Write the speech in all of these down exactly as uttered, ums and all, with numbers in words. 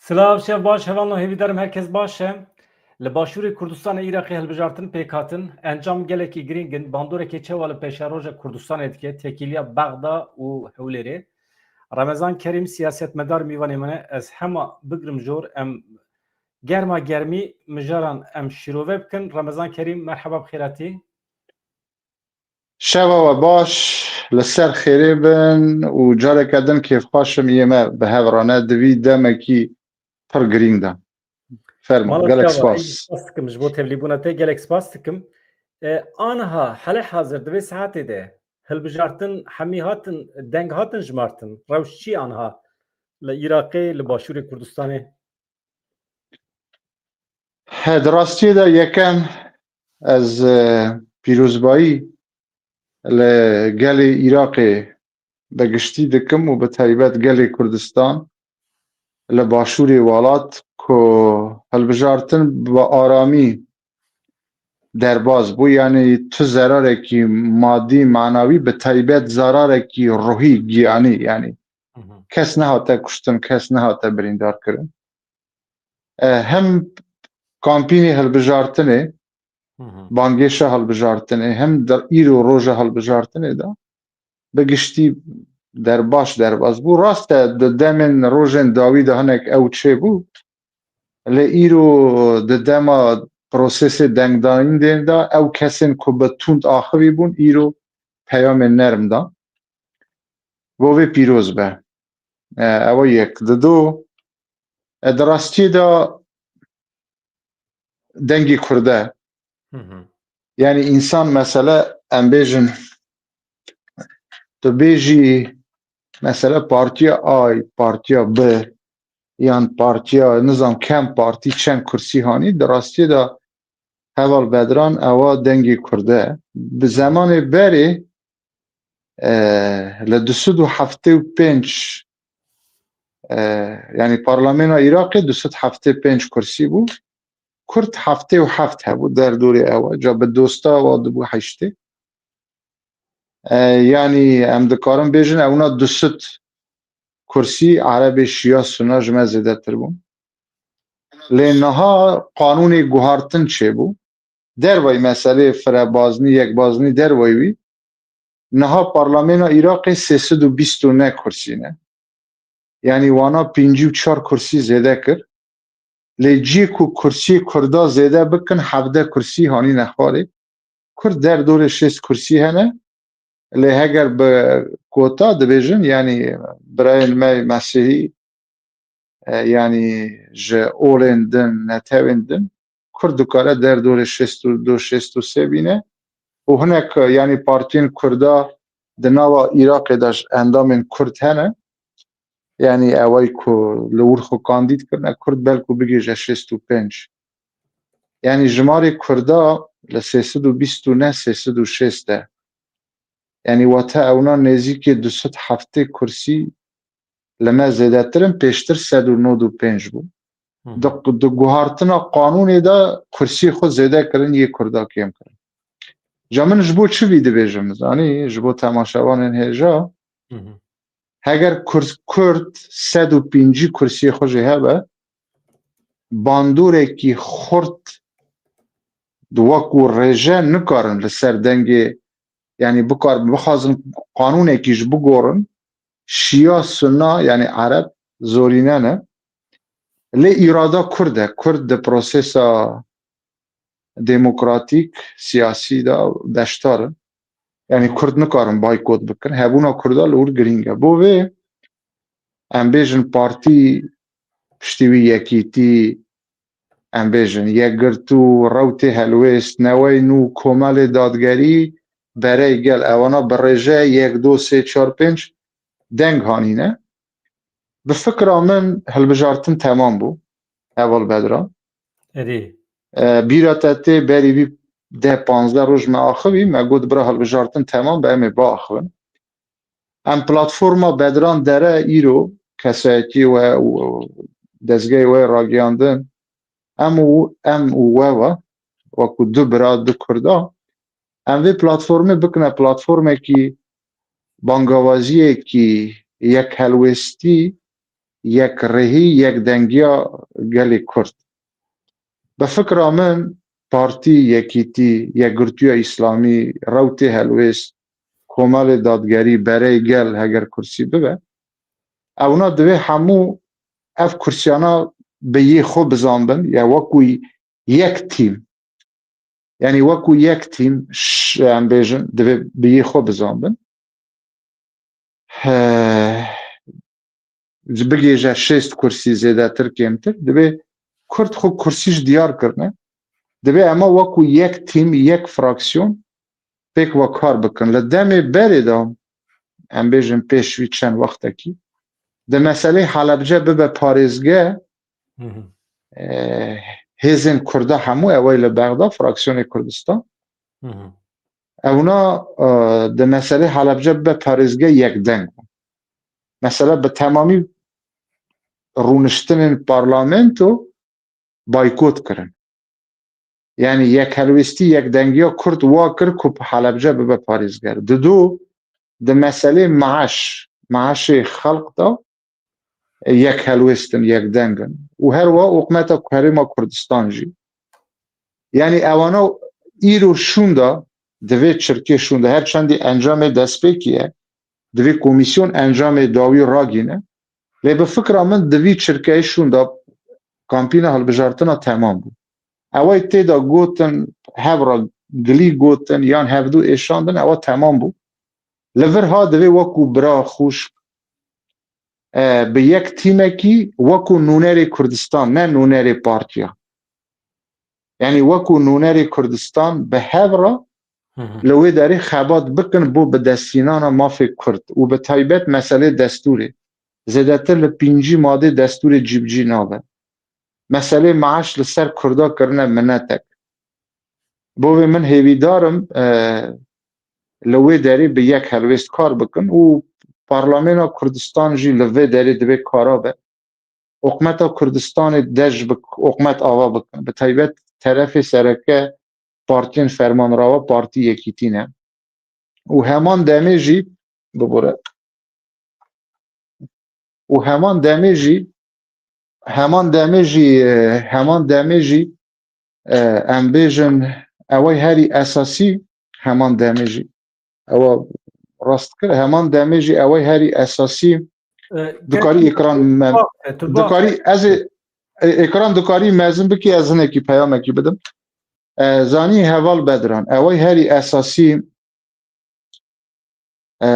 Silav, şev baş, hevalno, hêvîdarim herkes baş e. Li Başûrê Kurdistanê Iraqê hilbijartin pêk hatin. Encam gelekî girîng in. Bandoreke çewa li pêşeroja Kurdistanê dike, têkiliya Bexda û Hewlêrê. Remezan Kerîm, siyasetmedar, mîvanê min e. Ez hema bigrim jor, em germa germî mijaran em şîrove bikin. Remezan Kerîm, merheba, bi xêr hatî. Şeva we baş, li ser xêrê bin û careke din kêfxweş im yê me bi hev re ne di vî demekî pir girîng de. Fermo, Mala gelek çava, spas. Ey, spas dikim ji bo tevlîbûna te, gelek spas dikim. E, aniha, hele hazir, di vê saetê de hilbijartin hemî hatin, deng hatin jimartin. Rewş çi ye aniha li Iraqê, li Başûrê Kurdistanê? He, di rastiyê de yekem ez, e, pîrozbayî li gelê Iraqê bi giştî dikim û bi taybet gelê Kurdistan li başûrê welat ku hilbijartin bi aramî derbas bû, yanî tu zerarekî madî, manawî, bi taybet zerarekî ruhî, giyanî, yanî Hı hı. kes nehate kuştin, kes nehate birîndar kirin. E, hem kampînê hilbijartinê, Hı hı. bangêşa hilbijartinê, hem de îro roja hilbijartinê de bi giştî derbaş derbas bû. Rast e, di demên rojên dawî de hinek ew çêbû. Lê îro di dema prosesê dengdayînê de ew kesên ku bi tund axivî bûn, îro peyamên nerm dan. Bo vê pîroz be. E, ew yek. Dido, e, di rastiyê de dengê Kurd e. Hı hı. Yanî însan, mesele, em bêjin, tu bêjî, mesele, partiya A, partiya B, yan partiya, nizam, kem partî çend kursî hanî, di rastiyê de heval Bedran, ewa dengê Kurd e. Bi zemanê berê, e, li du sed û heftê û pênc, e, yanî parlamena Iraqê du sed heftê pênc kursî bû. Kurd heftê û heft hebû, derdorê ew e. Ca bi dosta wa dibû heştê. E, yanî em dikarin bêjin, ewna du sed kursî Erebê şiya Sunna ji me zêdetir bûn. Lê niha qanûnê guhartin çêbû. Dervayî meselê firebaznî, yekbaznî dervayî wî. Niha parlamena Iraqê sê sed û bîst û neh kursî ne. Yanî wana pêncî û çar kursî zêde kir. Lê cî ku kursiyê Kurda zêde bikin, hevdeh kursî hanîne xwarê. Kurd derdorê şêst kursî hene. Lê heger bi kota dibêjin, yanî birayên me mesihî, e, yanî ji olên din, netewên din, Kurd dikare derdorê şêst û du, şêst û sê bîne. Û hinek, yanî partiyên Kurda di nava Iraqê de ji endamên Kurd hene. Yanî ewayî ku li wir xwe kandîd kirine, Kurd belku bigihîje şêst û pênc. Yanî jimarê Kurda li sê sed û bîst û neh, sê sed û şêst e. Yanî wate ewna nêzîkê du sed heftê kursî li me zêdetir in, pêştir sed û nod û pênc bû. Hı hı. Di, di guhartina qanûnê de kursiyê xwe zêde kirin, yê Kurda kêm kirin. Ca min ji bo çi vî dibêjim, zanî, ji bo temaşevanên hêja, Hı hı. heger Kurd, Kurd sed û pêncî kursiyê xwe jî hebe, bandorekî xurt di wekû rêje nikarin li ser dengê, yanî bikar, bixwazin qanûnekî ji bigorin, şiya Sunna, yanî Ereb, zorîne ne. Lê îrada Kurd e. Kurd di prosesa demokratîk, siyasî de beşdar in. Yanî Kurd nikarin baykot bikin. Hebûna Kurda li wir girîng e. Bo vê em bêjin partî piştî wî yekîtî, em bêjin yekgirtû, rewtê helwêst, newey nû, komelê dadgerî, berey gel, ewana bi rêje yek, do, sê, çar, pênc deng hanîne. Bi fikra min hilbijartin temam bû, heval Bedran. Erê. E, bîra te tê berî vî deh panzdeh roj me axivî, me got bira hilbijartin temam be, em ê biaxivin. Em platforma Bedran Dere îro kesayetiyê we û dezgehê we ragiyandin, em û, em û we ve, wekû du bira, du Kurda, em vê platformê bikine platformekî bangawaziyekî yekhelwêstî, yekrêhî, yekdengiya gelê Kurd. Bi fikra min, partî, yekîtî, yekgirtiya îslamî, rewtê helwêst, komelê dadgerî, berey gel heger kursî bibe, ewna divê hemû ev kursiyana bi yê xwe bizanbin, ya wekû yek tîm. Yanî wekû yek tîm, ş-, em bêjin, divê bi yê xwe bizanbin. He, bigêje şêst kursî, zêdetir kêmtir, divê Kurd xwe kursî ji diyar kirine. Divê ema wekû yek tîm, yek fraksiyon pêk ve kar bikin. Li demê berê de, em bêjin pêş wî çend wextekî, di meselê Helebce bibe parêzge, Hı hı. e, hêzên Kurda hemû ewey li Bexda, fraksiyonê Kurdistan, Hı hı. ewna, e, di meselê Helebce bibe parêzge yekdeng bû. Mesela bi temamî rûniştinên parlamento baykot kirin. Yanî yekhelwêstî, yekdengiya Kurd wa kir ku Helebce bibe parêzger. Didu, di meselê maaş, maaşê xelq de yekhelwêst in, yekdeng in. Û her wiha hikûmeta Herêma Kurdistan jî. Yanî ewana îro şûnda, divê çirkê şûnda, her çendî encamê destpêkî ye, divê komîsyon encamê dawî ragîne. Lê bi fikra min di vî çirkeyê şûnda kampîna hilbijartina temam bû. Eway tê de gotin, hev re gilî gotin yan hevdû êşandin, ewa temam bû. Li vir ha divê wekû bira, xwişk, e, bi yek tîmekî wekû nûnerê Kurdistan, ne nûnerê partiya. Yanî wekû nûnerê Kurdistan bi hev re Hı hı. li wê derê xebat bikin bo bidestînana mafê Kurd û bi taybet meselê destûrê. Zêdetir li pêncî madê destûrê cîbicî nabe. Meselê maaş li ser Kurda kirine minetek. Bo vê min hêvîdar im, e, li wê derê bi yek helwêst kar bikin û Parlamena Kurdistan jî li vê derê divê kara be. Hikûmeta Kurdistanê dej bi hikûmet ava bikin. Bi taybet terefê sereke partiyên fermanrawa, partî, yekîtî ne. Û heman demê jî, bibore. Û heman demê jî, heman demê jî, e, heman demê jî, e, em bêjin, ewey herî esasî, heman demê jî. Ewa rast kir, heman demê jî ewey herî esasî. E, dikarî ekran me-, tu bak, e, tu bak. Dikarî ez ê, e, ekran dikarî mezin bikî, ez hinekî peyamekî bidim. E, zanî heval Bedran, ewey herî esasî, e,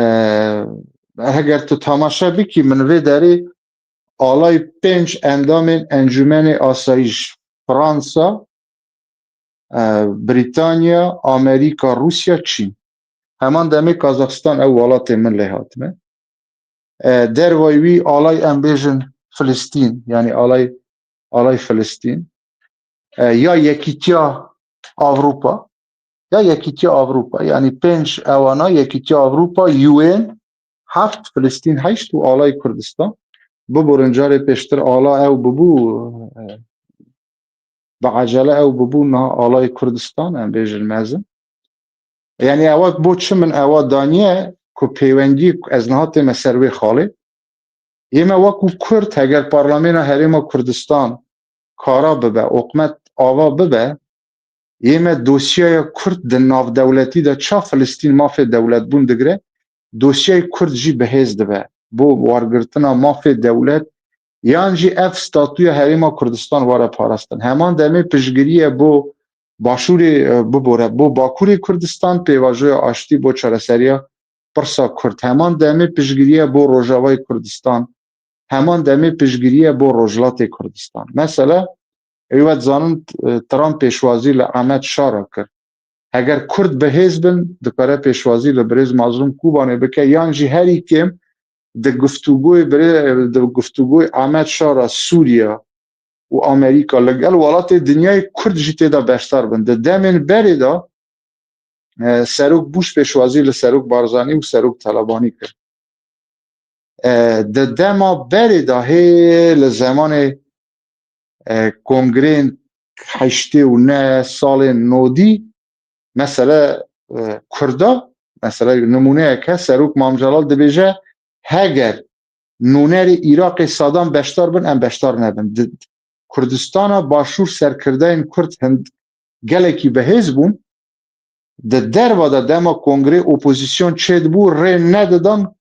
heger tu tamaşe bikî, min vê derê alay pênc endamên Encûmenê Asayîş, Fransa, e, Brîtanya, Amerîka, Rûsya, Çîn. Heman demê Kazaxstan ew welatê min lê hatine. E, dervayî wî alay, em bêjin, Filistîn, yanî alay, alay Filistîn. E, ya Yekîtiya Avrupa, ya Yekîtiya Avrupa, yanî pênc ewana, Yekîtiya Avrupa, U N, heft Filistîn, heşt û alay Kurdistan. Biborin carê pêştir ala ew bibû, e, bi ecele ew bibû niha alay Kurdistan, em bêjin mezin. Yanî ewa bo çi min ewa daniye ku pêwendî, ez niha tême ser wê xalê. Yê me wekû Kurd, heger Parlamena Herêma Kurdistan kara bibe, hikûmet ava bibe, yê me dosyaya Kurd di navdewletî de ça Filistîn mafê dewletbûn digire, dosyayê Kurd jî bi hêz dibe bo wargirtina mafê dewlet, yan jî ev statûya Herêma Kurdistan were parastin. Heman demê piştgirî ye bo Başûrê, e, bibore, bo Bakurê Kurdistan, pêvajoya aştî bo çareseriya pirsa Kurd. Heman demê piştgirî ye bo Rojavayê Kurdistan. Heman demê piştgirî ye bo Rojhilatê Kurdistan. Mesela, ewê we dizanin, e, Trump pêşwazî li Ehmed Şara kir. Heger Kurd bi hêz bin, dikare pêşwazî li birêz Mazlûm Kobanê bike, yan jî herî kêm di guftûgoyê birê-, di guftûgoyê Ehmed Şara, Sûriye û Amerîka, li gel welatê dinyayê Kurd jî tê de beşdar bin. Di demên berê de, e, Serok Bush pêşwazî li Serok Barzanî û Serok Talebanî kir. E, di dema berê de hê li zemanê, e, kongreyên heştê û neh, salên nodî, mesele, e, Kurda, mesele nimûneyek he, Serok Mam Celal dibêje, heger nûnerê Îraqê Sadam beşdar bin, em beşdar nebin. Di Kurdistana Başûr serkirdeyên Kurd hind gelekî bihêz bûn. Di derva de dema kongrê opozîsyon çêdibû, rê nedidan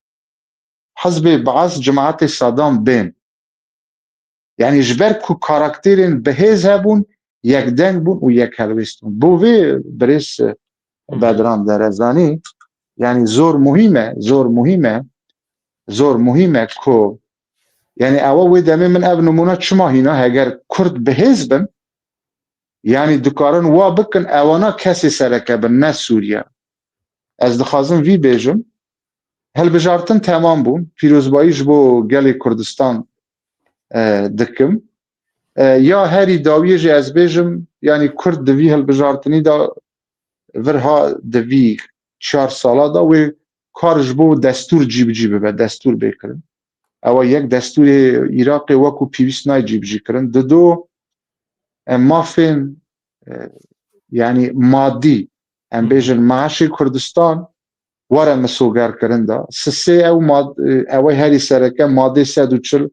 hizbê Baas, cemaetê Sadam bên. Yanî ji ber ku karakterên bihêz hebûn, yekdeng bûn û yek helwêst bûn. Bo vê birêz, e, Hı hı. Bedran Derezanî, yanî zor muhîm e, zor muhîm e, zor muhîm e ku, yanî ewa wê demê min ev nimûna çima hîna, heger Kurd bihêz bin, yanî dikarin wa bikin, ewana kesê sereke bin, ne Sûriye. Ez dixwazim vî bêjim, hilbijartin temam bûn, pîrozbayî ji bo gelê Kurdistan, e, dikim. E, ya herî dawiyê jî ez bêjim, yanî Kurd di vî hilbijartinî de vir ha di vî çar sala de wê kar ji bo destûr cî bi cî bibe, destûr bê kirin. Ewa yek destûrê Iraqê wekû pêwîst nayê cî bi cî kirin. Dido, e, mafên, e, yanî madî, em Hı. bêjin maaşê Kurdistan were misogerkirin de. Sisê ew mad-, e, ew ê herî sereke madê sed û çil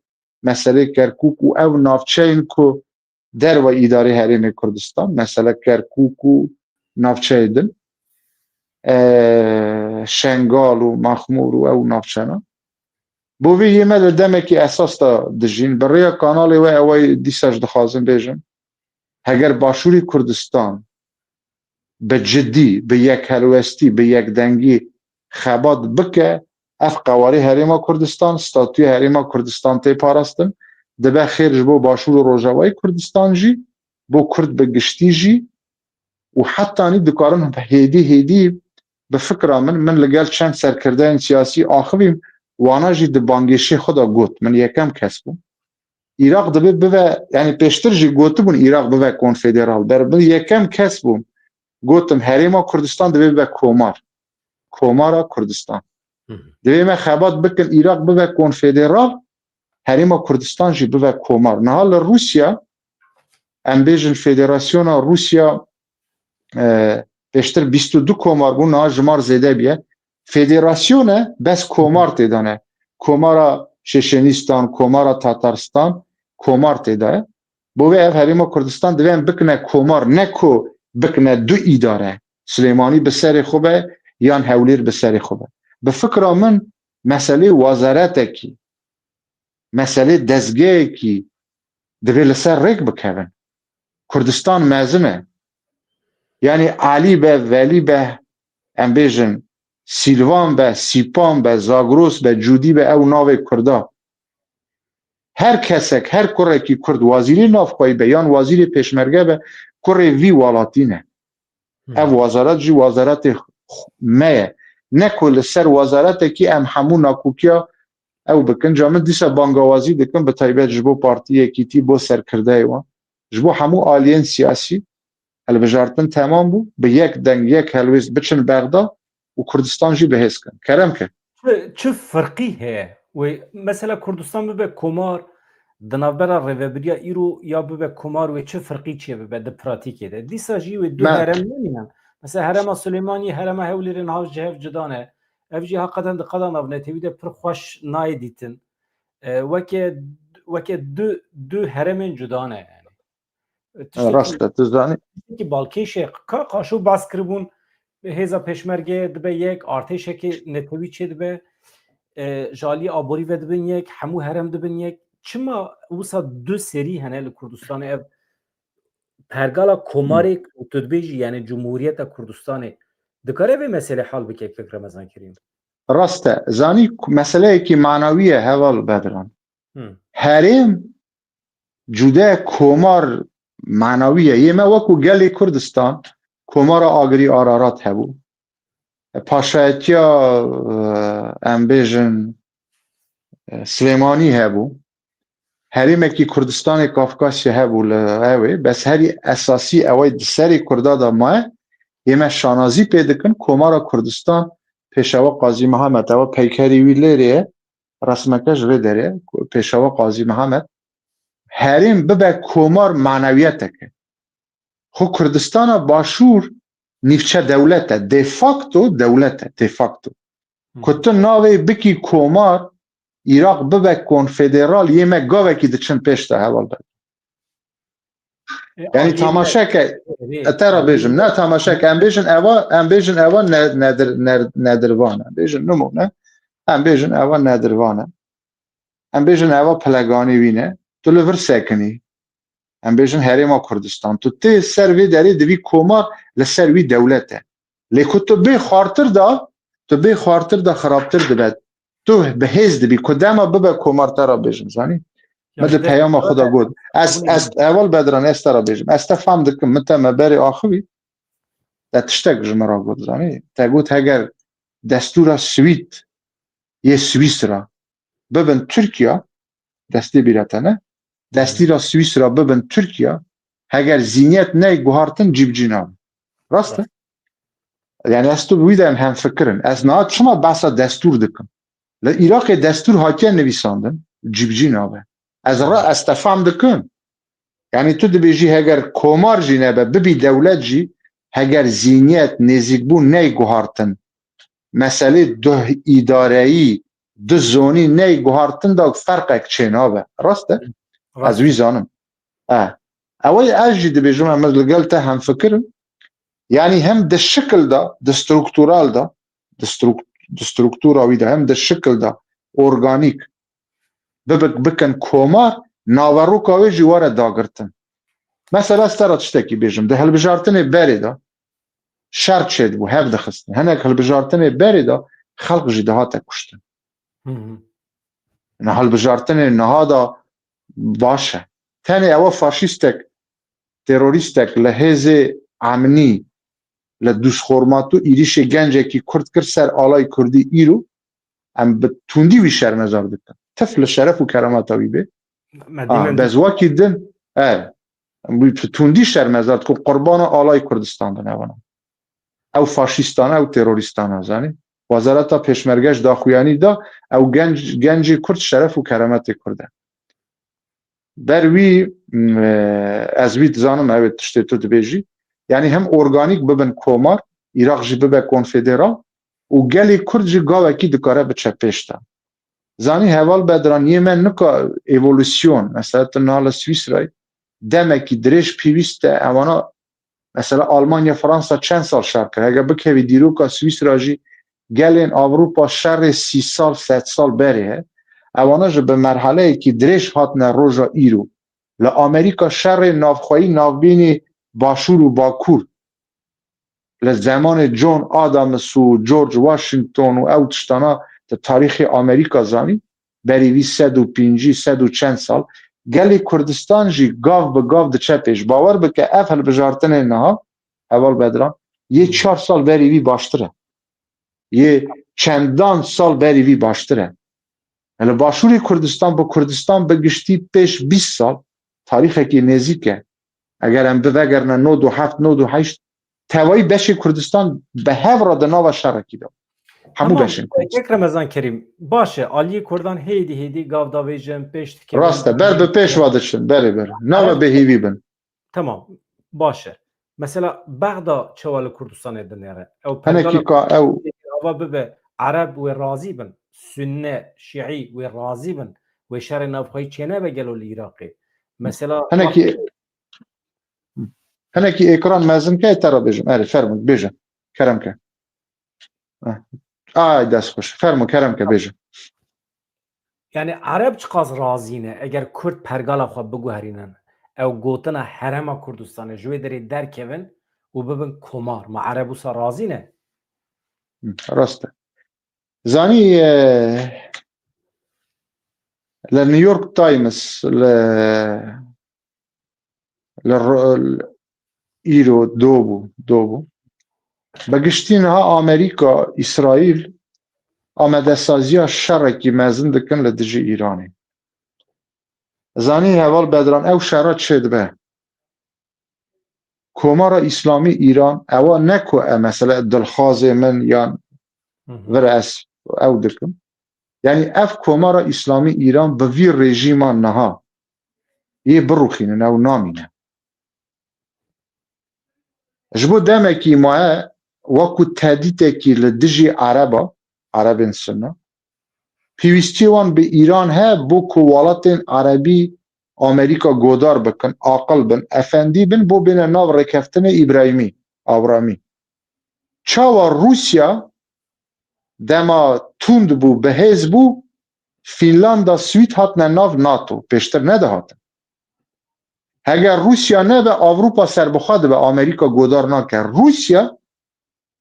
meselê Kerkûk û ew navçeyên ku derve îdarê Herêmê Kurdistan, mesele Kerkûk û navçeyê din, e, Şengal û Maxmûr û ew navçena. Bo vê yê me li demekî esas de dijîn. Bi rêya kanalê we ew ê dîsa ji dixwazim bêjim. Heger Başûrê Kurdistan bi cidî, bi yekhelwestî, bi yekdengî xebat bike, ev qewarê Herêma Kurdistan, statûyê Herêma Kurdistan tê parastin, dibe xêr ji bo Başûr û Rojavayê Kurdistan jî, bo Kurd bi giştî jî û hetanî dikarin hêdî hêdî bi fikra min, min li gel çend serkirdeyên siyasî axivîm, wana jî di bangêşê xwe de got, min yekem kes bûm. Îraq divê bibe, yanî pêştir jî gotibûn Îraq bibe konfederal. Ber min yekem kes bûm. Gotim, Herêma Kurdistan divê bibe komar. Komara Kurdistan. Hı hı. Divê me xebat bikin Îraq bibe konfederal, Herêma Kurdistan jî bibe komar. Niha li Rûsya, em bêjin Federasyona Rûsya, e, pêştir bîst û du komar bû, niha jimar zêde bûye. Federasyon e, bes komar tê de ne. Komara Şeşenistan, Komara Tatarstan, komar tê de ye. Bo vê ev Herêma Kurdistan divê em bikine komar, ne ku bikine du îdare. Silêmanî bi serê xwe be yan Hewlêr bi serê xwe be. Bi fikra min meselê wazaretekî, meselê dezgehekî divê li ser rêk bikevin. Kurdistan mezin e. Yanî Elî be, Velî be, em bêjin Sîlvan be, Sîpan be, Zagros be, Cûdî be, ew navê Kurda. Her kesek, her kurekî Kurd wazîrê navxweyî be yan wazîrê pêşmerge be, kurê vî welatî ne. Hı. Ev wazaret jî wazaretê xu-, me ye. Ne ku li ser wazaretekî em hemû nakokiya ew bikin. Ca min dîsa bangawazî dikim, bi taybet ji bo Partî Yekîtî, bo serkirdeyê wan, ji bo hemû aliyên siyasî, hilbijartin temam bû, bi yek deng, yek helwêst biçin Bexda û Kurdistan jî bihêz kin. Kerem ke. Çi, çi firqî heye? Wê, mesela Kurdistan bibe komar, di navbera rêvebiriya îro ya bibe komar wê çi firqî çê bibe di pratîkê de? Dîsa jî wê du Me- herem nemînin. Mesela herema Silêmaniyê, herema Hewlêrê niha ji hev cuda ne. Ev jî heqeten di qada navnetewî de pir xweş nayê dîtin. E, weke, weke du, du heremên cuda ne yani. Tiştekî, Rast e, tu zanî. Tiştekî balkêş e. Ka, ka şo bas kiribûn, hêza pêşmergeyê dibe yek, artêşekê netewî çê dibe, e, ji alî aborî ve dibin yek, hemû herem dibin yek. Çima wisa du serî hene li Kurdistanê ev pergala komarê ku tu dibêjî, yani Cumhuriyeta Kurdistanê? Dikare vê meselê hal bike kek Remezan Kerîm? Rast e. Zanî ku meseleyekî manawî ye heval Bedran. Hı. Herêm cude komar manawî ye. Yê me wekû gelê Kurdistan, Komara Agirî Ararat hebû. Paşayetiya, e, em bêjin, e, Silêmanî hebû. Herêmekî Kurdistanê Kafkasya hebû li ew ê. Bes herî esasî ew ê di serê Kurda de maye. Yê me şanazî pê dikin, Komara Kurdistan, Pêşewa Qazî Mihemed, ew peykerî wî lêrê ye. Resmeke ji vê derê, Pêşewa Qazî Mihemed, herêm bibe komar manewiyeteke. Xwe Kurdistana Başûr nîvçe dewlet e, de facto dewlet e, de facto. Hı. Ku tu navê bikî komar, Îraq bibe konfederal, yê me gavekî diçin pêş de, heval be. E, Yanî aliyê tamaşe ke, e, te ra bêjim, ne tamaşe ke, em bêjin eva, em bêjin eva ne-, nedir-, ne-, nedirvan e. Em bêjin nimûne, em bêjin eva nedirvan e. Em bêjin eva pileganî wî ne. Tu li vir sekinî. Em bêjin Herêma Kurdistan. Tu tê ser vê derê, divî komar li ser wî dewlet e. Lê ku tu bê xwartir da, tu bê xwartir da xirabtir dibe. Tu bi hêz dibî ku dema bibe komar, te ra bêjim, zanî? Ya Me di işte peyama xwe de got. Ez, ez, heval Bedran, ez te ra bêjim. Ez te fam dikim, min te me berê axivî. Te tiştek ji min ra got, zanî? Te got heger destûra Swîd yê Swîsra bibin Tirkiye, destê bîra te ne, destîra Swîsra bibin Tirkiye, heger zîniyet ney guhartin cîbicî nabe. Rast e? Rast. Yani ez tu bi wî de em hemfikir in. Ez niha çima behsa destûr dikim? Li Iraqê destûr hatiye nivîsandin, cîbicî nabe. Ez ra, ez te fam dikim. Yani tu dibêjî heger komar jî nebe, bibî dewlet jî, heger zîniyet, nêzîkbûn ney guhartin, meselê duh îdareyî, du zonî ney guhartin de ferqek çênabe. Rast e? Rast. Ez wî zanim. E. Ew ê ez jî dibêjim, em li gel te hemfikir in. Yanî hem di şikil de, di struktural de, di struk-, di struktura wî de, hem di şikil de organîk bibik-, bikin komar, naveroka wê jî were dagirtin. Mesela ez te re tiştekî bêjim, di hilbijartinê berê de şer çêdibû, hev dixistin. Hinek hilbijartinê berê de xelq jî dihate kuştin. Hı hı. Niha hilbijartinê niha de baş e. Tenê ew faşîstek, terorîstek li hêzê emnî, li dûşxormatû êrîşê gencekî Kurd kir ser alay Kurdî îro, em bi tundî wî şermezar dikin. Tif li şeref û keremeta wî bê. Me Ha, dîmen bes wekî din, e, em wî bi tundî şermezar dikin, qurbana alay Kurdistan bin evana. Ew faşîstana, ew terorîstana, zanî? Wezareta Pêşmerge ji daxuyanî da, ew genc, gencê Kurd şeref û keremetê Kurd e. Ber wî, m, e, ez wî dizanim, ew ê tiştê tu dibêjî. Yanî hem organîk bibin komar, Iraq jî bibe konfederal û gelê Kurd jî gavekî dikare biçe pêş de. Zanî heval Bedran, yê me nika evolûsyon, mesela tu niha li Swîsrayê demekî dirêj pêwîst e, ewana, mesela Almanya, Fransa çend sal şer kir? Heger bikevî dîroka Swîsra jî, gelên Ewropa şerê sî sal, sed sal berê he. Ewana jî bi merheleyekî dirêj hatine roja îro. Li Amerîka şerê navxweyî navbînî Başûr û Bakur li zemanê John Adams û George Washington û ew tiştana di tarîxê Amerîka zanî, berî vî sed û pêncî, sed û çend sal, gelê Kurdistan jî gav bi gav diçe pêş. Bawer bike, ev hilbijartinê niha, heval Bedran, yê çar sal berî vî baştir e. Yê çendan sal berî vî baştir e. Li Başûrê Kurdistan, bi Kurdistan bi giştî pêş bîst sal, tarîxekî nêzîk e. Eger em bivegerine nod û heft, nod û heşt, tevayî beşê Kurdistan bi hev re di nava şerekî de. Hemû Tamam, beşên Kurdistan. Kek Remezan Kerîm, baş e, aliyê Kurdan hêdî hêdî gav davêjin, pêş dikevin. Rast e, ber bi pêş ve diçin, berê ber. Nava Ereb bêhîvî bin. Tamam, baş e. Mesela Bexda çawa li Kurdistanê dinêre? Ew Hinekî pergala ka ew ava bibe, Ereb wê razî bin, Sunne, Şîî wê razî bin, wê şerê navxweyî çênebe gelo li Iraqê. Mesela Hinekî, hinekî ekran mezin ke, te re bêjim. Erê, fermû, bêje. Kerem ke. Ay, dest xweş. Fermo, kerem ke, bêje. Yani Ereb çiqas razî ne eger Kurd pergala xwe biguherînin, ew gotina Herêma Kurdistanê ji wê derê derkevin û bibin komar? Ma Ereb wisa razî ne? Hı, rast e. Zanî, e, li New York Times, li li ro-, îro do bû, do bû. Bi giştî niha Amerîka, Îsraîl amadesaziya şerekî mezin dikin li dijî Îranê. Zanî heval Bedran, ew şera çêdibe. Komara Îslamî Îran, ewa ne ku e, mesela, dilxwazê min yan Hı hı. vir ez ew dikim. Yani ev Komara Îslamî Îran bi vî rejîma niha yê birûxînin, ew namîne. Ji bo demekî maye wekû tehdîtekî li dijî Ereba, Erebên Sunne, Pêwîstiyê wan bi Îran heye bo ku welatên erebî Amerîka godar bikin, aqil bin, efendî bin, bo bêne nav rêkeftinê Îbrahîmî, Abramî. Çawa Rûsya dema tund bû, bihêz bû, Fînlanda, Swîd hatine nav nato, pêştir nedihatin. Heger Rûsya nebe, Ewropa serbixwe dibe, Amerîka godar nake. Rûsya,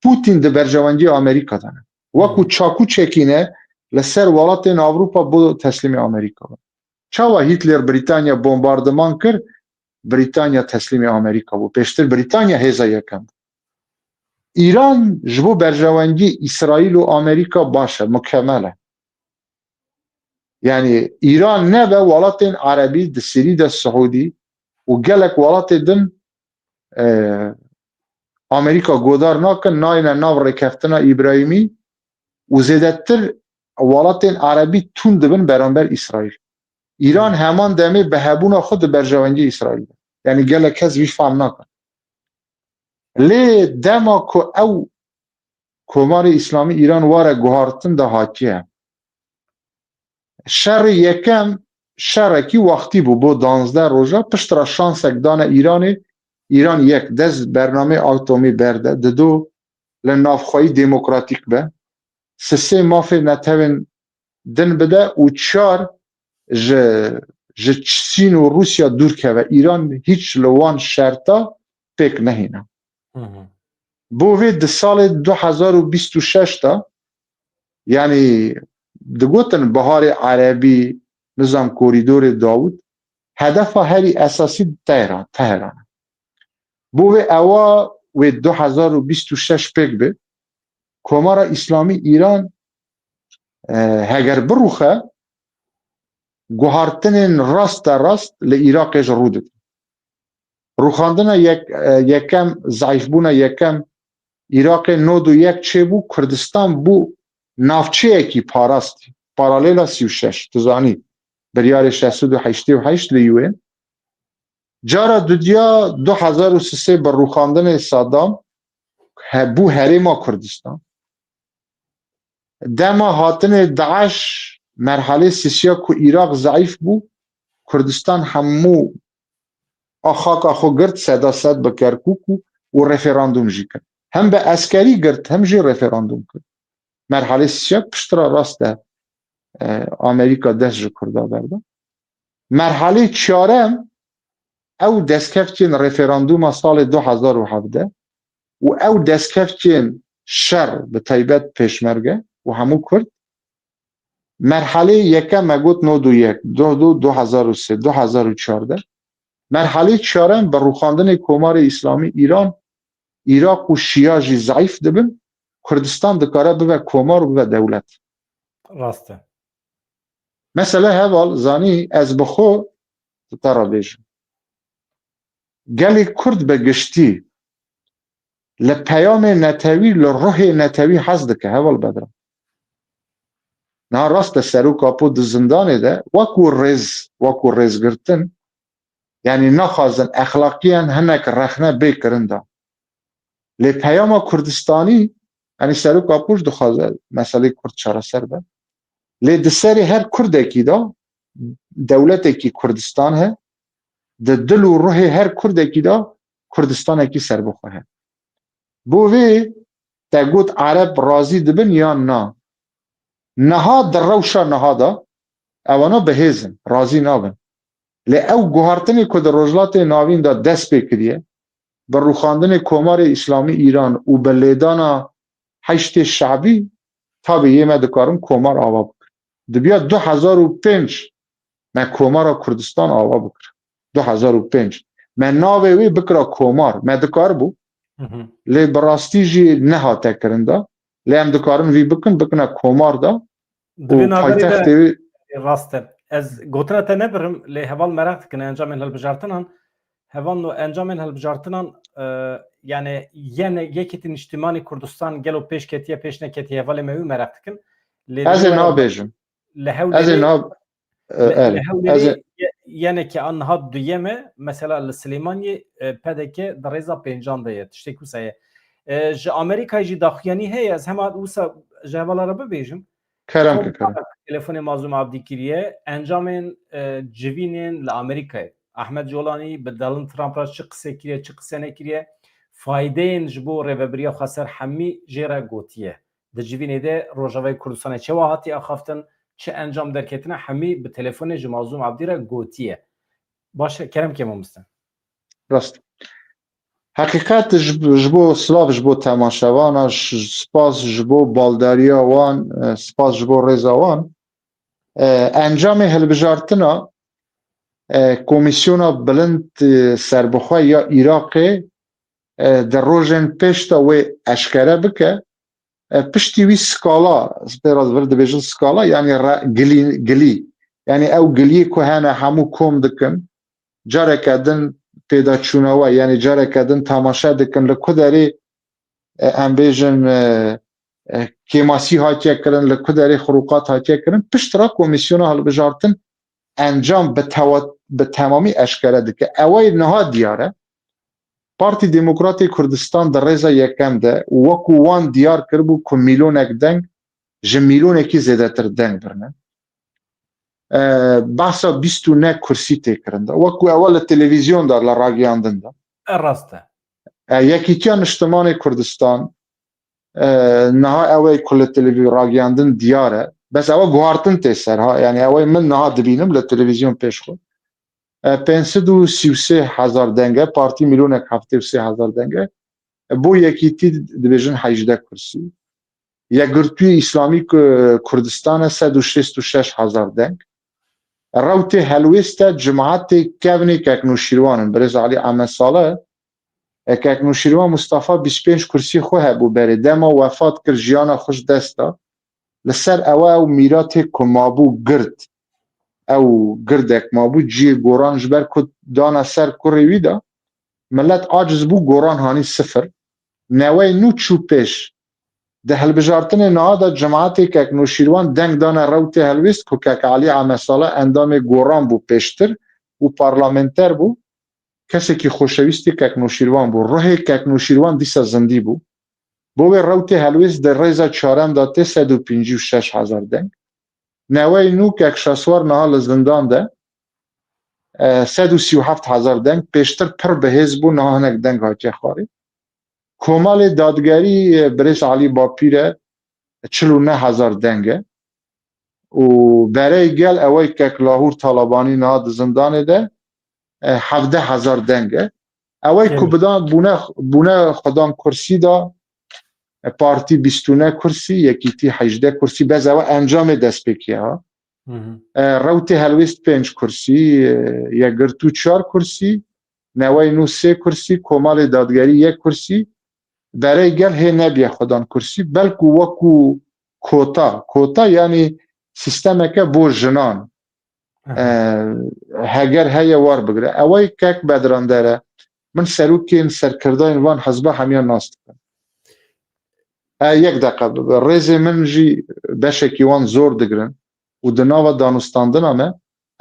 Putin di berjewendiyê Amerîka de ne. Wekû çakû çekîne li ser welatên Ewropa bo teslîmê Amerîka be. Çawa Hitler Brîtanya bombardiman kir, Brîtanya teslîmê Amerîka bû. Pêştir Brîtanya hêza yekem bû. Îran ji bo berjewendiyê Îsraîl û Amerîka baş e, mukemel e. Yani Îran nebe welatên erebî di Sirî de Siûdî û gelek welatê din, e, Amerîka godar nakin, nayne nav rêkeftina Îbrahîmî û zêdetir welatên erebî tund dibin beramber Îsraîl. Îran heman demê bi hebûna xwe di berjewendiyê Îsraîl de. Yani gelek kes vî fam nakin. Lê dema ku ew Komarê Îslamî Îran were guhartin de hatiye. Şerê yekem şerekî wextî bû, bo danzdeh roja, pişt re şansek dane Îranê, Îran yek, dest bernameyê atomî berde, dido li navxweyî demokratîk be, sisê mafê netewên din bide û çar ji, ji Çîn û Rûsya dûr keve. Îran hîç li wan şerta pêk nehîne. Hı hı. Bo vê di salê du hezar û bîst û şeş de, yanî digotin Biharê Erebî, nizam Korîdorê Dawûd, hedefa herî esasî Tehran, Teheran e. Bo vê ewa wê du hezar û bîst û şeş pêk be, Komara Îslamî Îran, e, heger birûxe, guhartinên raste rast li Iraqê ji rû didin. Rûxandina yek-, e, yekem, zeîfbûna yekem Iraqê nod û yek çêbû, Kurdistan bû navçeyekî parastî, paralêla sî û şeş, tu zanî, biryarê şeş sed û heştê û heşt li U N. Cara dudiya du hezar û sisê bi rûxandinê Saddam he-, bû herêma Kurdistan. Dema hatinê DAIŞ, merhelê sisiya ku Iraq zeîf bû, Kurdistan hemû a xaka xwe girt, seda sed bi Kerkûk û, û referandum jî kir. Hem bi eskerî girt, hem jî referandum kir. Merhelê sisiya piştre rast e, e, Amerîka dest ji Kurda berda. Merhelê çarem, ew destkeftên referanduma salê du hezar û hevdeh û ew destkeftên şer, bi taybet pêşmerge û hemû Kurd, merhelê yekem me got nod û yek, du, du, du hezar û sê, du hezar û çardeh. Merhelê çarem bi rûxandinê Komarê Îslamî Îran, Iraq û Şîa jî zeîf dibin, Kurdistan dikare bibe komar û bibe dewlet. Rast e. Mesele heval, zanî, ez bi xwe di te re bêjim. Gelê Kurd bi giştî li peyamê netewî, li ruhê netewî hez dike, heval Bedran. Niha rast e, Serok Apo di zindanê de, wekû rêz, wekû rêzgirtin, yanî naxwazin exlaqiyan hinek rexne bê kirin de. Lê peyama Kurdistanî, yanî Serok Apo jî dixwaze meselê Kurd çareser be. Lê di serê her Kurdekî de dewletekî Kurdistan he, di dil û ruhê her Kurdekî de Kurdistanekî serbixwe he. Bo vê te got Ereb razî dibin yan na? Niha di rewşa niha de evana bihêz in, razî nabin. Lê ew guhartinê ku di Rojhilatê Navîn de dest pê kiriye, bi rûxandinê Komarê Îslamî Îran û bi lêdana Heşdê Şebî, tabî yê me dikarin komar ava bikin. Dibiya du hezar û pênc me Komara Kurdistan ava bikir. Du hezar û pênc. Me navê wê bikira komar. Me dikaribû. Hı hı. Lê bi rastî jî nehate kirin de. Lê em dikarin vî bikin, bikine komar de. Di vê û navberê de paytextê wê rast e. Ez gotina te nebirim, lê heval meraq dikin encamên hilbijartinan. Heval no encamên hilbijartinan, e, yani yene Yekîtî Niştimanî Kurdistan gelo pêş ketiye, pêş neketiye, hevalê me wî meraq dikin. Lê Ez ê nabêjim. Li Hewlêrê, Ez ê nav-, e, li, erê. Li Hewlêrê Ez ê ye-, yenekê a niha duyem e. Mesela li Silêmaniyê, e, P D K di rêza pêncan de ye. Tiştê wisa ye. E, ji Amerîkayê jî daxuyanî heye. Ez hema wisa ji hevala re bibêjim. Kerem ke, kerem. Telefonê Mazlûm Abdî kiriye. Encamên, e, civînên li Amerîkayê. Ahmet Colanî bi Donald Trump re çi qise kiriye, çi qise nekiriye. Faydeyên ji bo rêvebiriya xweser hemî jê re gotiye. Di civînê de Rojavayê Kurdistanê çawa hatiye axaftin, çi encam derketine, hemî bi telefonê ji Mazlûm Abdî re gotiye. Baş e, kerem ke mamoste. Rast. Heqîqet ji, ji bo silav ji bo temaşevana, ş-, spas ji bo baldariya wan, e, spas ji bo rêza wan. E, encamê hilbijartina, e, Komîsyona Bilind, e, Serbixwe ya Iraqê, e, di rojên pêş de wê eşkere bike. E, piştî wî skala, pê re vir dibêjin skala, yanî re-, gilî, gilî. Yanî ew giliyê ku hene hemû kom dikin, careke din pêdaçûna we, yanî careke din temaşe dikin, li ku derê, e, em bêjin, e, e, kêmasî hatiye kirin, li ku derê xirûqat hatiye kirin, pişt re komîsyona hilbijartin encam bi tewa-, bi temamî eşkere dike. Ew ê niha diyar e. Partî Demokratê Kurdistan di rêza yekem de û wekû wan diyar kiribû ku mîlonek deng ji mîlonekî zêdetir deng birine. E, behsa bîst û neh kursî tê kirin de. Wekû ewa li televîzyon de, li ragiyandin de. E, rast e. E, Yekîtiya Niştimanê Kurdistan, e, niha ew ê ku li televî-, ragiyandin diyar e. Bes ewa guhartin tê ser ha. Yanî ew ê min niha dibînim li televîzyon pêş xwe. E, pênc sed û sî û sê hezar deng e, partî mîlonek heftê û sê hezar deng e. E, bo Yekîtî dibêjin hejdeh kursî. Yekgirtûyê Îslamî Ku-, Kurdistan e, sed û şêst û şeş hezar deng. Rewtê Helwêst e, Cimaetê Kevnê Kek Nûşîrwan in, birêz Elî Ehmed Salih. E, Kek Nûşîrwan Mustafa bîst pênc kursî xwe hebû berê. Dema wefat kir, jiyana xwe ji dest da. Li ser ew, ew mîratê ku mabû gird, ew girdek mabû, cihê goran ji ber ku dana ser kurê wî de, milet aciz bû, goran hanî sifir. Newey nû çû pêş. Di hilbijartinê niha de Cimaetê Kek Nûşîrwan deng dane Rewtê Helwêst ku Kek Elî Ehmed Salih endamê goran bû pêştir û parlamenter bû. Kesekî xoşewîstî Kek Nûşîrwan bû. Ruhê Kek Nûşîrwan dîsa zindî bû. Bo wê Rewtê Helwêst di rêza çarem de tê sed û pêncî û şeş hezar deng. Newey nû Kek Şaswar niha li zindan de, e, sed û sî û heft hezar deng, pêştir pir bihêz bû, niha hinek deng hatiye xwarê. Komalê Dadgerî, e, birêz Elî Bapîr e, çil û neh hezar deng e. Û berey gel ew ê Kek Lahûr Talabanî niha di zindanê de, e, hevdeh hezar deng e. Ew ê ku Gelê. bidan bûne, bûne xwedan kursî da, e, partî bîst û neh kursî, Yekîtî hejdeh kursî, bes ew encamê destpêkê ha. Hı hı. E, Rewtê Helwêst pênc kursî, e, Yekgirtû çar kursî, Newey nû sê kursî, Komalê Dadgerî yek kursî, berey gel hê nebiye xwedan kursî, belkû wekû kota, kota yanî sîstemeke bo jinan, Aha. e, heger heye war bigire. Ew ê Kek Bedran Dere, min serokên serkirdayên van hizba hemiyan nas dikim. E, yek deqe bibe. Rêzê min jî beşekî wan zor digirin û di nava danûstandina me,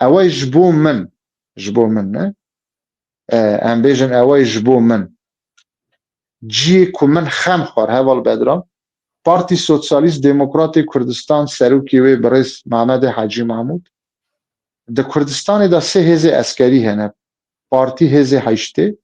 ew ê ji bo min, ji bo min ne, e, em bêjin ew ê ji bo min. Cihê ku min xem xwar, Heval Bedran, Partî Sosyalîst Demokratê Kurdistan, serokê wê birêz Mehmedê Hecî Mahmûd, di Kurdistanê de sê hêzê eskerî hene. Partî hêzê heştê,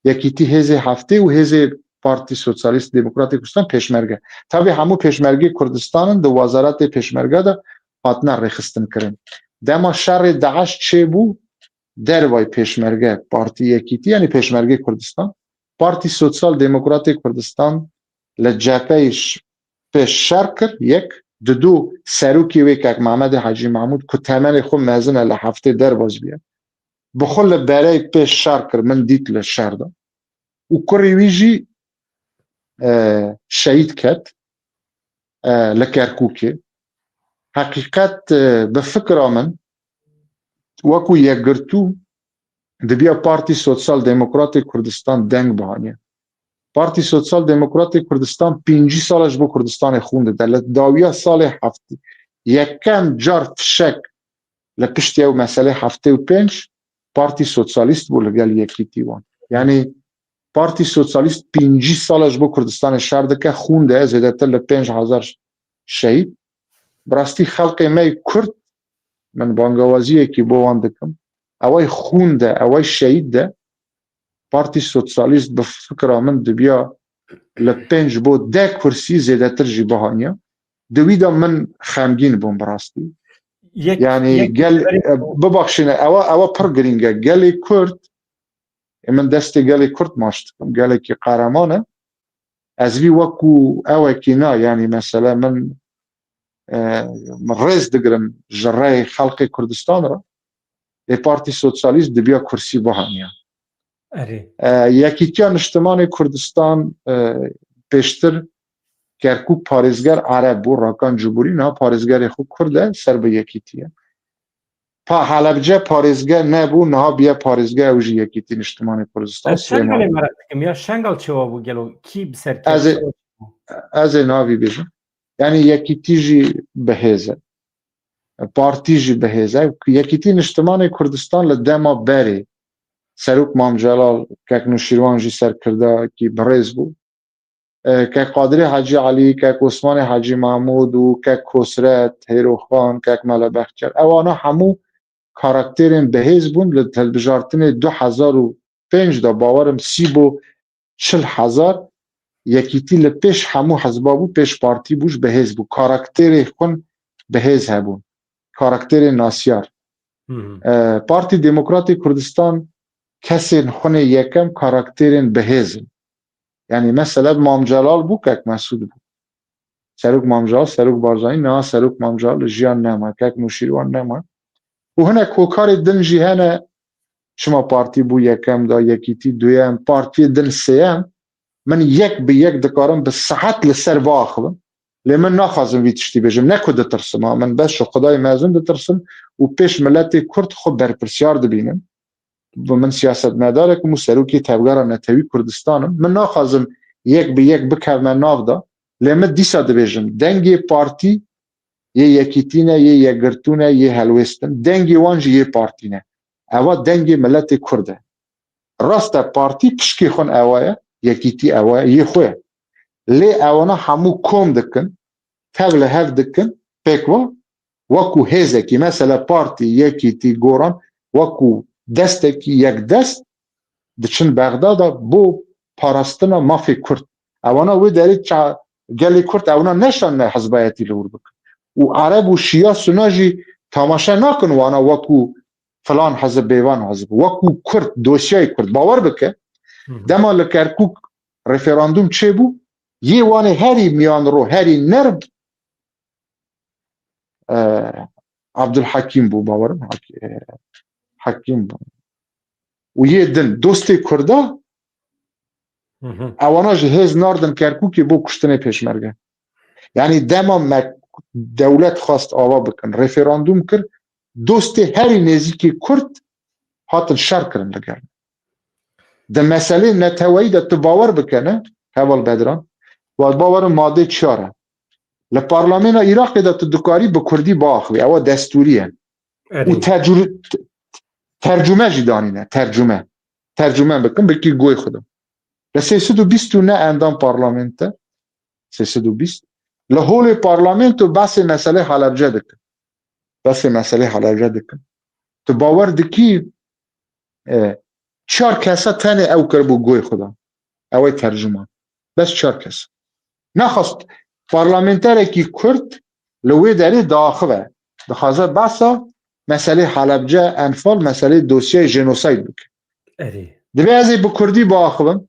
Yekîtî hêzê heftê û hêzê Partî Sosyalîst Demokratê Kurdistan pêşmerge. Tabî hemû pêşmergê Kurdistan in, di wezaretê pêşmerge de hatine rêxistin kirin. Dema şerê DAIŞ çêbû, dervay pêşmerge, Partî Yekîtî, yanî pêşmergê Kurdistan, Partî Sosyal Demokratê Kurdistan li cepheyê ş-, pêş şer kir, yek, didu serokê wê Kek Mehmedê Hecî Mahmûd ku temenê xwe mezin e, li heftê derbas bûye. Bi xwe li berey pêş şer kir, min dît li şer de. Û kurê wî jî, e, şehîd ket, e, li Kerkûkê. Heqîqet, e, bi fikra min, wekû Yekgirtû dibiya Partî Sosyal Demokratê Kurdistan deng bihaniye. Partî Sosyal Demokratê Kurdistan pêncî sal e ji bo Kurdistanê xûn dide. Li dawiya salê heftê, yekem car fişek li piştî ew meselê heftê û pênc, Partî Sosyalîst bû li gel Yekîtî wan. Yanî Partî Sosyalîst pêncî sal e ji bo Kurdistanê şer dike, xûn de zêdetir li pênc hezar şehîd. Bi rastî xelkê me yê Kurd, min bangawaziyekî bo wan dikim, eway xûn de, eway şehîd de, Partî Sosyalîst bi fikra min dibiya li pênc bo deh kursî zêdetir jî bihaniya. Di wî de min xemgîn bûm bi rastî. Yek, Yanî yek gel, berî e, bibaxşîne, ewa, ewa pir girîng e. Gelê Kurd, e, min destê gelê Kurd maç dikim. Gelekî qehreman e. Ez vî wekû ewekî na, yanî mesele min, e, min rêz digirim ji rêyê xelkê Kurdistan re. Ê Partî Sosyalîst dibiya kursî bihaniya. Erê. E, Yekîtiya Niştimanê Kurdistan, e, pêştir Kerkûk parêzger Ereb bû, Rakan Cibûrî, niha parêzgerê xwe Kurd e, ser bi Yekîtî ye. Pa Helebce parêzger nebû, niha biye parêzger, ew jî Yekîtî Niştimanê Kurdistan. Ez Şengalê Silêmanî. Merak dikim ya, Şengal çawa bû gelo? Kî bi ser Ez ê, kevin? ez ê navî bêjim. Yanî Yekîtî jî bi hêz e. Partî jî bi hêz e. Yekîtî Niştimanê Kurdistan li dema berê Serok Mam Celal, Kek Nûşîrwan jî serkirdakî birêz bû. E, Kek Qadirê Hecî Elî, Kek Osmanê Hecî Mahmûd û Kek Kosret, Hêroxan, Kek Mele Bexçer. Ewana hemû karakterên bihêz bûn. Li hilbijartinê du hezar û pênc de bawerim sî bo çil hezar, Yekîtî li pêş hemû hizba bû, pêş partî bû, ji bihêz bû. Karakterê xwin bihêz hebûn. Karakterê nasyar. Hı hı. E, Partî Demokratê Kurdistan kesên xwinê yekem karakterên bihêz in. Yanî mesela Mam Celal bû, Kek Mesûd bû. Serok Mam Celal, Serok Barzanî, niha Serok Mam Celal li jiyan nema, Kek Nûşîrwan nema. Û hinek hokarê din jî hene, çima partî bû yekem da, Yekîtî duyem, partiyê din sêyem, min yek bi yek dikarim bi saet li ser biaxivim. Lê min naxwazim vî tiştî bêjim. Ne ku ditirsim, ha, min bes ji Xwedayê mezin ditirsim û pêş miletê Kurd xwe berpirsiyar dibînim. Bi min siyasetmedarek im û serokê Tevgera Netewî Kurdistan im. Min naxwazim yek bi yek bikevme nav de, lê min dîsa dibêjim, dengê partî yê yekîtî ne, yê yekgirtû ne, yê helwêst in. Dengê wan jî yê partî ne. Eva dengê miletê Kurd e. Rast e, partî pişkê xwe ewa ye, yekîtî ewa ye, yê xwe ye. Lê ewana hemû kom dikin, tev li hev dikin, pêk ve wekû hêzekî, mesela partî, yekîtî, goran, wekû destekî yekdest diçin Bexdada bo parastina mafê Kurd. Ewana wê derê ça-, gelê Kurd ewana neşanine hizbayetî li wir bikin. Û Ereb û Şiya Suna jî tamaşe nakin wana wekû filan hizb, bêvan hizb. Wekû Kurd, dosyayê Kurd. Bawer bike, Hı hı. dema li Kerkûk referandûm çêbû, yê wanê herî miyanro, herî nerm, e, Abdulhekîm bû, bawerim, Hak-, e, Hekîm bû. Û yê din, dostê Kurda, Hı hı. ewana jî hêz nardin Kerkûkê bo kuştinê pêşmerge. Yanî dema me dewlet xwest ava bikin, referandûm kir, dostê herî nêzîkê Kurd hatin şer kirin li gel. Di meselê neteweyî de tu bawer bikene, Heval Bedran, we bawerin madê çar e. Li parlamêna Iraqê de tu dikarî bi kurdî biaxivî, ewa destûrî ye. Erê. Û tecrû-, tercûme jî danîne, tercûme. Tercûme bikin, bikî goy xwe de. Li sê sed û bîst û ne endam parlamento, sê sed û bîst. Li holê parlamento behsê meselê Halebce dikin. Behsê meselê Halebce dikin. Tu bawer dikî, e, çar kesa tenê ew kiribû goy xwe de. Ew ê tercûman. Bes çar kes. Nexwest parlamenterekî Kurd li wê derê diaxive. Dixwaze behsa meselê Halebce, Enfal, meselê dosyayê jenosayd bike. Erê. Divê ez ê bi kurdî biaxivim.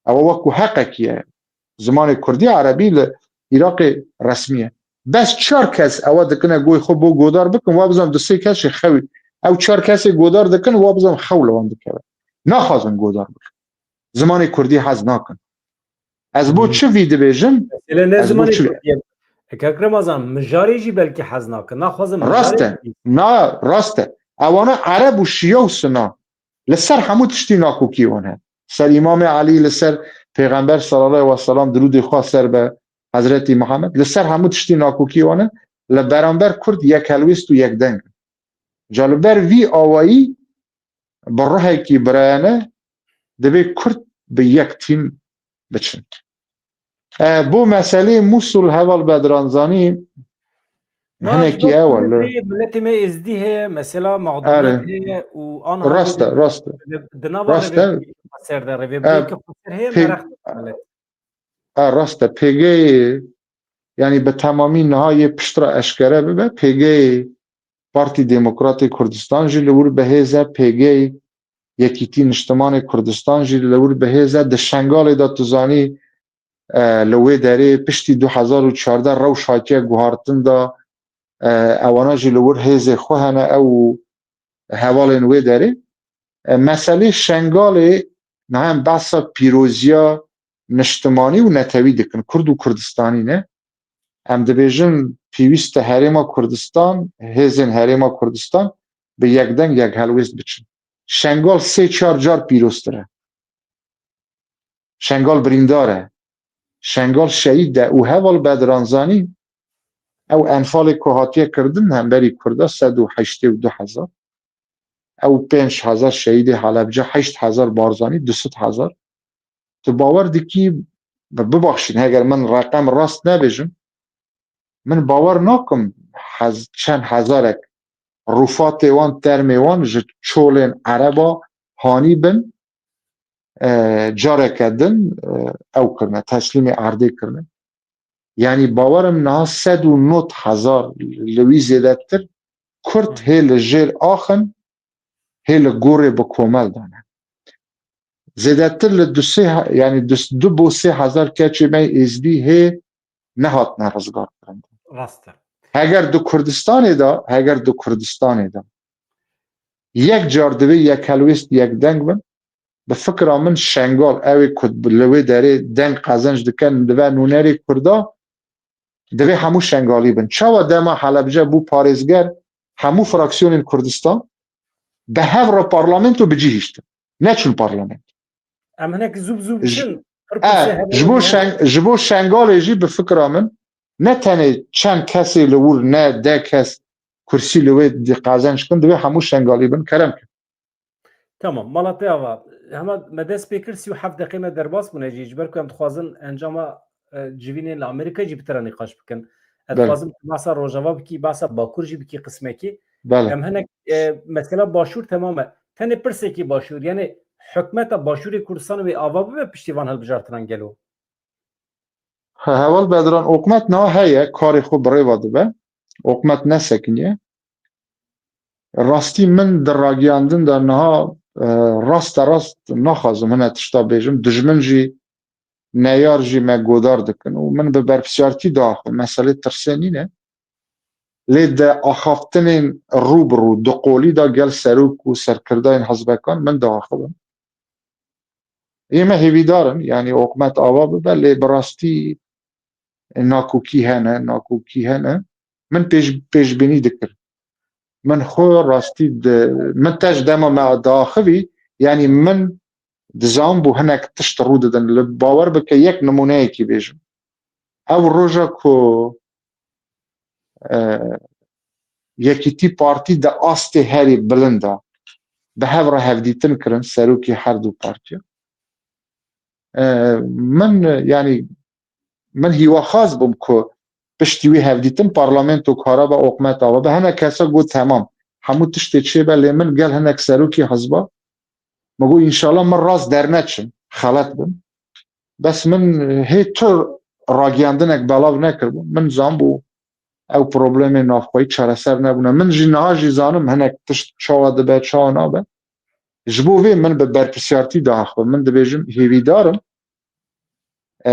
Ew wekû heqekî ye. Zimanê kurdî, erebî li Iraqê resmî ye. Bes çar kes ewa dikine goy xwe bo godar bikin, wa bizan du sê kes jî xewî. Ew çar kesê godar dikin, wa bizan xew li wan dikeve. Naxwazin godar bikin. Zimanê kurdî hez nakin. Ez bo Hı. çi vî dibêjim? Mesele ne Ez bo zimanê çi kurdî ye. E, Kak Remezan, mijarê jî belkî hez nakin. Naxwazin Rast mijarê e. jî. Na, rast e. Ewana Ereb û Şiya û Suna. Li ser hemû tiştî nakokî wan hene. Ser Îmamê Elî, li ser Pêxember sallallahu aleyhi ve sellem, dirûdê xwe ser be Hezretî Mihemed. Li ser hemû tiştî nakokî wan e. Li beramber Kurd yek helwêst û yek deng in. Ca li ber vî awayî bi ruhekî birayane divê Kurd bi yek tîm biçin. E, bo meselê Mûsul, Heval Bedran, zanî, Na, hinekî ew e. Miletê, miletê me êzdî heye, mesela mexdûriyet heye û an Rast e, rast e. Di nava rêvebirêkê xweser de, rêvebirêkê xweser heye, meraq dike milet. E, rast e. P G, yanî bi temamî niha yê piştre eşkere bibe, P G, Partî Demokratê Kurdistan jî li wir bi hêz e, P G, Yekîtî Niştimanê Kurdistan jî li wir bi hêz e. Di Şengalê de tu zanî, e, li wê derê piştî du hezar û çardeh rewş hatiye guhartin de, e, ewana jî li wir hêzê xwe hene, ew hevalên wê derê. E, meselê Şengalê niha em behsa pîroziya niştimanî û netewî dikin. Kurd û Kurdistanî ne. Em dibêjin pêwîst e Herêma Kurdistan, hêzên Herêma Kurdistan bi yek deng yek helwêst biçin. Şengal sê çar car pîroztir e. Şengal birîndar e. Şengal şehîd e û heval Bedran zanî ew enfalê ku hatiye kirdin hemberî Kurda sed û heştê û du hezar. Ew pênc hezar şehîdê Helebce, heşt hezar Barzanî, du sed hezar. Tu bawer dikî, bi-, bibaxşîn, heger min reqem rast nebêjim, min bawer nakim hez-, çend hezarek rûfatê wan, termê wan ji çolên Ereba hanî bin, e, careke din, e, ew kirine, teslîmê erdê kirine. Yanî bawer im niha sed û nod hezar li wî zêdetir Kurd hê li jêr axin, hê li gorê bi komel dane. Zêdetir li du sê he-, yanî du, du bo sê hezar keçê me êzdî hê nehatine rizgarkirin. Rast e. Heger di Kurdistanê de, heger di Kurdistanê de yek car divê yek helwêst yek deng bin, bi fikra min Şengal, ew ê ku li wê derê deng qezenc dikin, dibe nûnerê Kurda, divê hemû Şengalî bin. Çawa dema Helebce bû parêzger, hemû fraksiyonên Kurdistan bi hev re parlamento bi cî hiştin. Neçûn parlamento. Em hinek zû bi zû biçin. E, ji bo Şeng-, ji bo Şengalê jî bi fikra min ne tenê çend kesê li wir ne deh kes kursî li wê di qezenc kin, divê hemû Şengalî bin. Kerem kin. Tamam, mala te ava. Hema me dest pê kir, sî û heft deqê me derbas bûne jî. Ji ber ku em dixwazin encama, e, civînên li Amerîka jî bi te re nîqaş bikin. Ez Belê. dixwazim tu behsa Rojava bikî, behsa Bakur jî bikî qismekî. Belê. Em hinek, e, mesela Başûr temam e. Tenê pirsekî Başûr, yanî hikûmeta Başûrê Kurdistanê wê ava bibe piştî van hilbijartinan gelo? He, heval Bedran, hikûmet niha heye, karê xwe bi rê ve dibe. Hikûmet nesekiniye. Rastî min di ragiyandin de niha, e, raste rast naxwazim hine tişta bêjim. Dijmin jî, neyar jî me godar dikin û min bi berpirsiyartî diaxivim. Meselê tirsê nîne. Lê di axaftinên rû bi rû, duqolî de gel serok û serkirdayên hizbekan min diaxivim. Ê me hêvîdar in, yanî hikûmet ava bibe, lê bi rastî nakokî hene, nakokî hene. Min pêş-, pêşbînî dikir. Min xwe rastî di, min te ji dema me diaxivî, yanî min dizanibû hinek tişt rû didin. Li bawer bike yek nimûneyekî bêjim. Ew roja ku, e, Yekîtî Partî di astê herî bilind de bi hev re hevdîtin kirin, serokê her du partiya. E, min, yanî, min hîwaxaz bûm ku piştî wî hevdîtin parlamento kara be, hikûmet ava be. Hinek kesa got, temam, hemû tiştê çêbe, lê min gel hinek serokê hizba, min got, înşallah min rast derneçim, xelet bim. Bes min hê tu ragiyandinek belav nekiribû. Min zanibû ew problemê navxweyî çareser nebûne. Min jî niha jî zanim hinek tişt çawa dibe, çawa nabe. Ji bo vê min bi berpirsiyartî diaxivim. Min dibêjim hêvîdar im. E,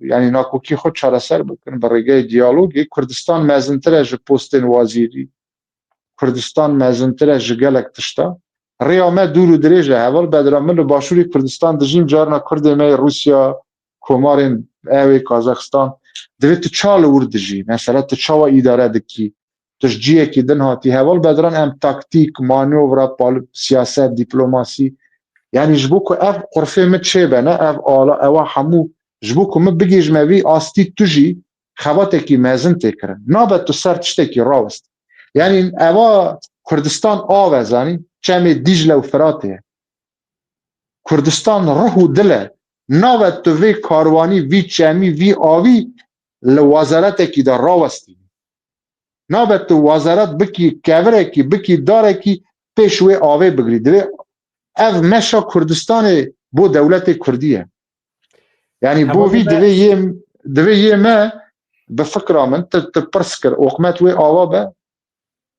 yanî nakokî xwe çareser bikin bi rêgeyê diyalogê. Kurdistan mezintir e ji postên wazîrî. Kurdistan mezintir e ji gelek tişta. Rêya me dûr û dirêj e. Heval Bedran, min li Başûrê Kurdistan dijîm, carna Kurdê me yê Rûsya, komarên ewê Kazaxistan, divê tu ça li wir dijî? Mesela tu çawa îdare dikî? Tu ji ciyekî din hatî. Heval Bedran, em taktîk, manyovra, pal-, siyaset, dîplomasî, yanî ji bo ku ev qurfê min çêbe, ne ev ala, ewa hemû, ji bo ku min bigihîjime vî astî, tu jî xebatekî mezin tê kirin. Nabe tu ser tiştekî rawest. Yanî eva Kurdistan av e, zanî, çemê Dîcle û Firatê ye. Kurdistan ruh û dil e. Nabe tu vê karwanî, vî çemî, vî avî li wezaratekî de rawestî. Nabe tu wazerat bikî kevirekî, bikî darekî, pêş wê avê bigirî. Divê ev meşa Kurdistanê bo dewletê Kurdî ye. Yanî bo vî divê yê, divê yê me bi fikra min, tu, tu pirs kir, oqmet wê ava be.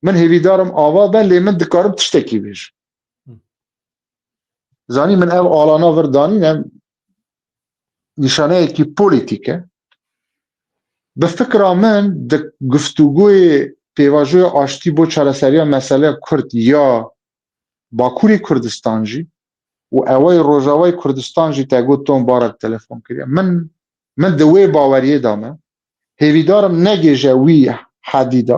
Min hêvîdarim ava be, lê min dikarim tiştekî bêjim. Zanî min ev alana vir danîne nîşaneyekî polîtîk e. Bi fikra min di guftûgoyê pêvajoya aştî bo çareseriya meseleya Kurd ya Bakurê Kurdistan jî û ewayê Rojavayê Kurdistan jî te got Tom Barak telefon kiriye. Min, min di wê baweriyê de me. Hêvîdarim negêje wî hedî de.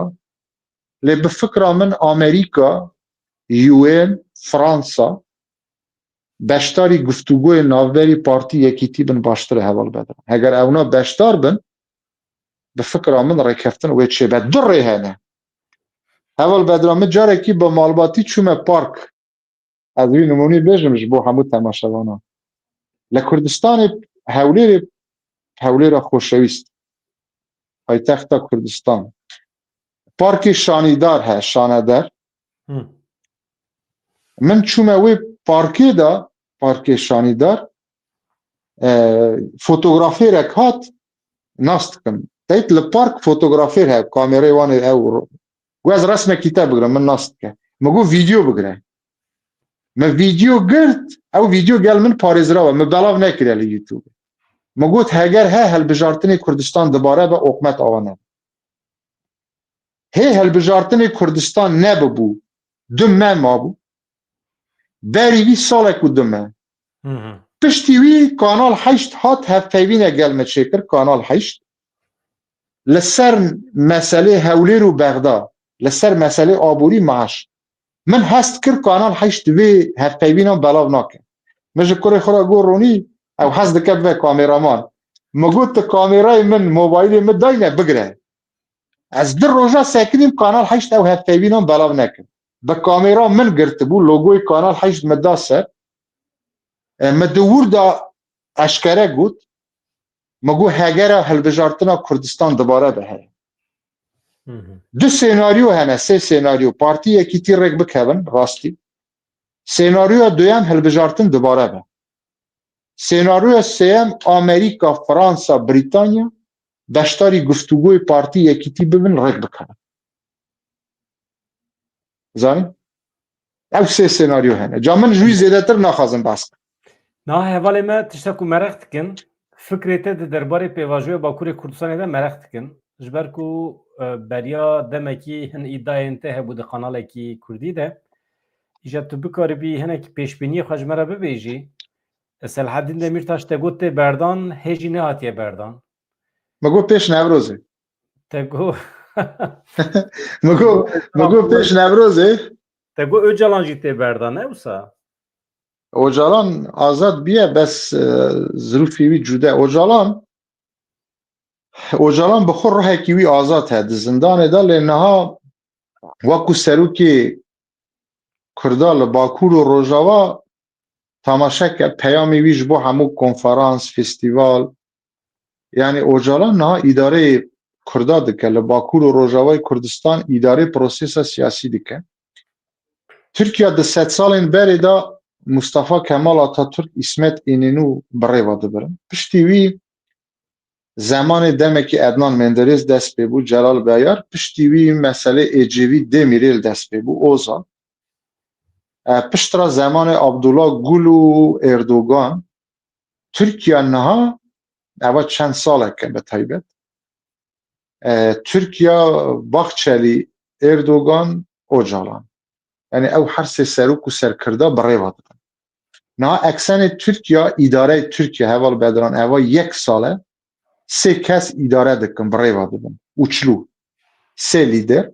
Lê bi fikra min Amerîka, U N, Fransa beşdarî guftûgoyê navberî partî yekîtî bin baştir e heval Bedran. Heger ewna beşdar bin, bi fikra min rêkeftin wê çêbe. Du rê hene. Heval Bedran, min carekî bi malbatî çûme park. Ez vî nimûnî bêjim ji bo hemû temaşevanan. Li Kurdistanê Hewlêrê, Hewlêra xoşewîst, paytexta Kurdistan, parkê Şanîdar he, Şaneder. Hı. Min çûme wê parkê de, parkê Şanîdar, e, fotografêrek hat, nas dikim. Teyt li park fotografêr he, kamerayê wan ê ew ro-, û ez resmekî te bigirim, min nas dike. Min got vîdeo bigire. Min vîdeo girt, ew vîdeo gel min parêzira we, min belav nekire li YouTube. Min got heger he hilbijartinê Kurdistan dibare be, oqmet awa nebe. Hê hilbijartinê Kurdistan nebibû, du me mabû. Berî vî salek û du me. Hı hı. Piştî wî Kanal heşt hat hevpeyvîne gel me çêkir, Kanal heşt. Li ser meselê Hewlêr û Bexda, li ser meselê aborî me heşt. Min hest kir Kanal heşt vê hevpeyvînan belav nake. Min ji kurê xwe re got Ronî, ew hez dike bibe kameraman. Min got tu kamerayê min, mobaylê min dayne bigire. Ez du roja sekinîm Kanal heşt ew hevpeyvînan belav nekin. Bi kamera min girtibû, logoyê Kanal heşt min da ser. E, min di wir de eşkere got, min got hegera hilbijartina Kurdistan dibare be heye. Hı hı. Du senaryo hene, sê senaryo. Partî yekîtî rêk bikevin, rastî. Senaryoya duyem hilbijartin dibare be. Senaryoya sêyem Amerîka, Fransa, Brîtanya beşdarî guftûgoyê partî yekîtî bibin, rêk bikevin. Zanî? Ew sê senaryo hene. Ca min ji wî zêdetir naxwazim behs kim. Niha hevalê me tiştek ku mereq dikin, fikrê te di derbarê pêvajoya Bakurê Kurdistanê de mereq dikin. Ji ber ku, e, beriya demekî hin îdayên te hebû di kanalekî kurdî de. Îja tu bikaribî hinekî pêşbîniyê xwe ji me re bibêjî. E, Selhedîn Demîrtaş te got tê berdan, hê jî nehatiye berdan. Me got pêş Newrozê. Te got. Me got, me got pêş Newrozê. Te got Ocalan jî tê berdan, ne wisa? Ocalan azad biye, bes, e, zirûfê wî cude. Ocalan, Ocalan bi xwe ruhekî wî azad he. Di zindanê de lê niha wekû serokê Kurda li Bakur û Rojava temaşe ke peyamê wî ji bo hemû konferans, festîval, yanî Ocalan niha îdareyê Kurda dike, li Bakur û Rojavayê Kurdistan îdarê prosesa siyasî dike. Tirkiye di sedsalên berê de Mustafa Kemal Atatürk, Îsmet Înînû bi rê ve dibirin. Piştî wî zemanê demekî Ednan Menderes dest pê bû, Celal Beyar, piştî wî meselê Ecevît, Demîrêl dest pê bû, Ozal. E, piştre zemanê Abdullah Gul û Erdogan, Tirkiye niha, eva çend salek e bi taybet, e, Tirkiye, Bahçeli, Erdogan, Ocalan. Yanî ew her sê serok û serkirda bi rê ve dibin. Niha eksenê Tirkiye, îdareyê Tirkiye, heval Bedran, eva yek sal e, sê kes îdare dikin, bi rê ve dibin. Uçlu. Sê lîder,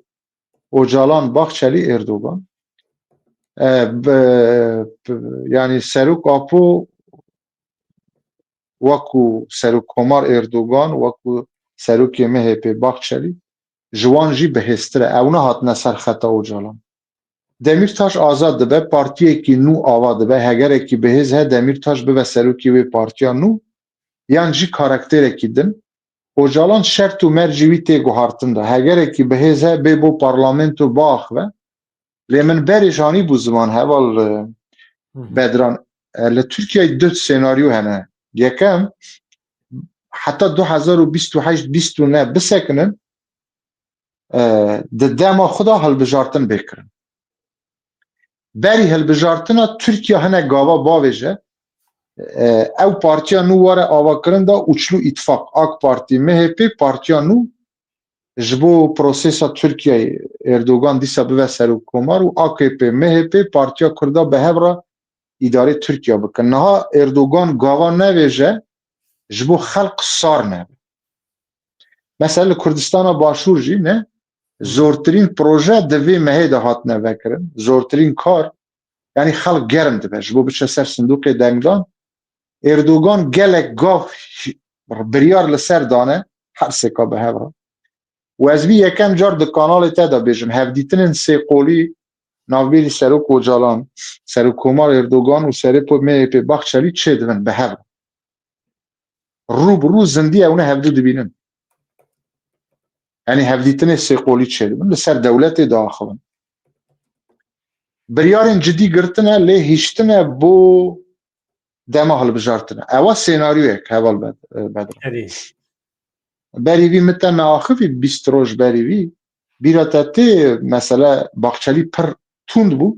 Ocalan, Bahçeli, Erdogan. E, bi, bi, yanî Serok Apo wekû Serok Komar Erdogan, wekû Serokê M H P Bahçeli, ji wan jî bihêztir e. Ew nehatine ser xeta Ocalan. Demîrtaş azad dibe, partiyekî nû ava dibe, hegerekî bihêz he Demîrtaş bibe serokê wê partiya nû, yan jî karakterekî din, Ocalan şert û mercî wî tê guhartin de. Hegerekî bi hêz he bê bo parlamento biaxive. Lê min berê janî bû ziman heval, e, Hı hı. Bedran. E, li Tirkiyeyê du senaryo hene. Yekem, heta du hezar û bîst û heşt bîst û neh bisekinin, e, di dema xwe de hilbijartin bê kirin. Berî hilbijartina Tirkiye hinek gava bavêje, e, ew partiya nû were avakirin de Uçlu Îtifak, AK Partî, M H P, partiya nû ji bo prosesa Tirkiyeyê Erdogan dîsa bibe serokkomar û A K P, M H P, partiya Kurda bi hev re îdarê Tirkiye bikin. Niha Erdogan gava nevêje ji bo xelq sar nebe. Mesela li Kurdistana Başûr jî ne, Hı. Zortirîn proje di vê mehê de hatine vekirin. Zortirîn kar, yanî xelk germ dibe ji bo biçe ser sindoqê dengdan. Erdogan gelek gav biryar li ser dane, her sêka bi hev re. Û ez vî yekem car di kanalê te de bêjim, hevdîtinên sê qolî navbêrî Serok Ocalan, Serokkomar Erdogan û Serêpo M H P Bahçelî çêdibin bi hev re. Rû bi rû zindî ew ne hevdû dibînin. Yanî hevdîtinê sê qolî çêdibin, li ser dewletê diaxivin. Biryarên cidî girtine, lê hiştine bo dema hilbijartine. Ewa senaryoyek heval Bed-, Bedran. Erê. Berî vî min te me axivî bîst roj berî vî. Bîra te tê, mesela Bahçelî pir tund bû.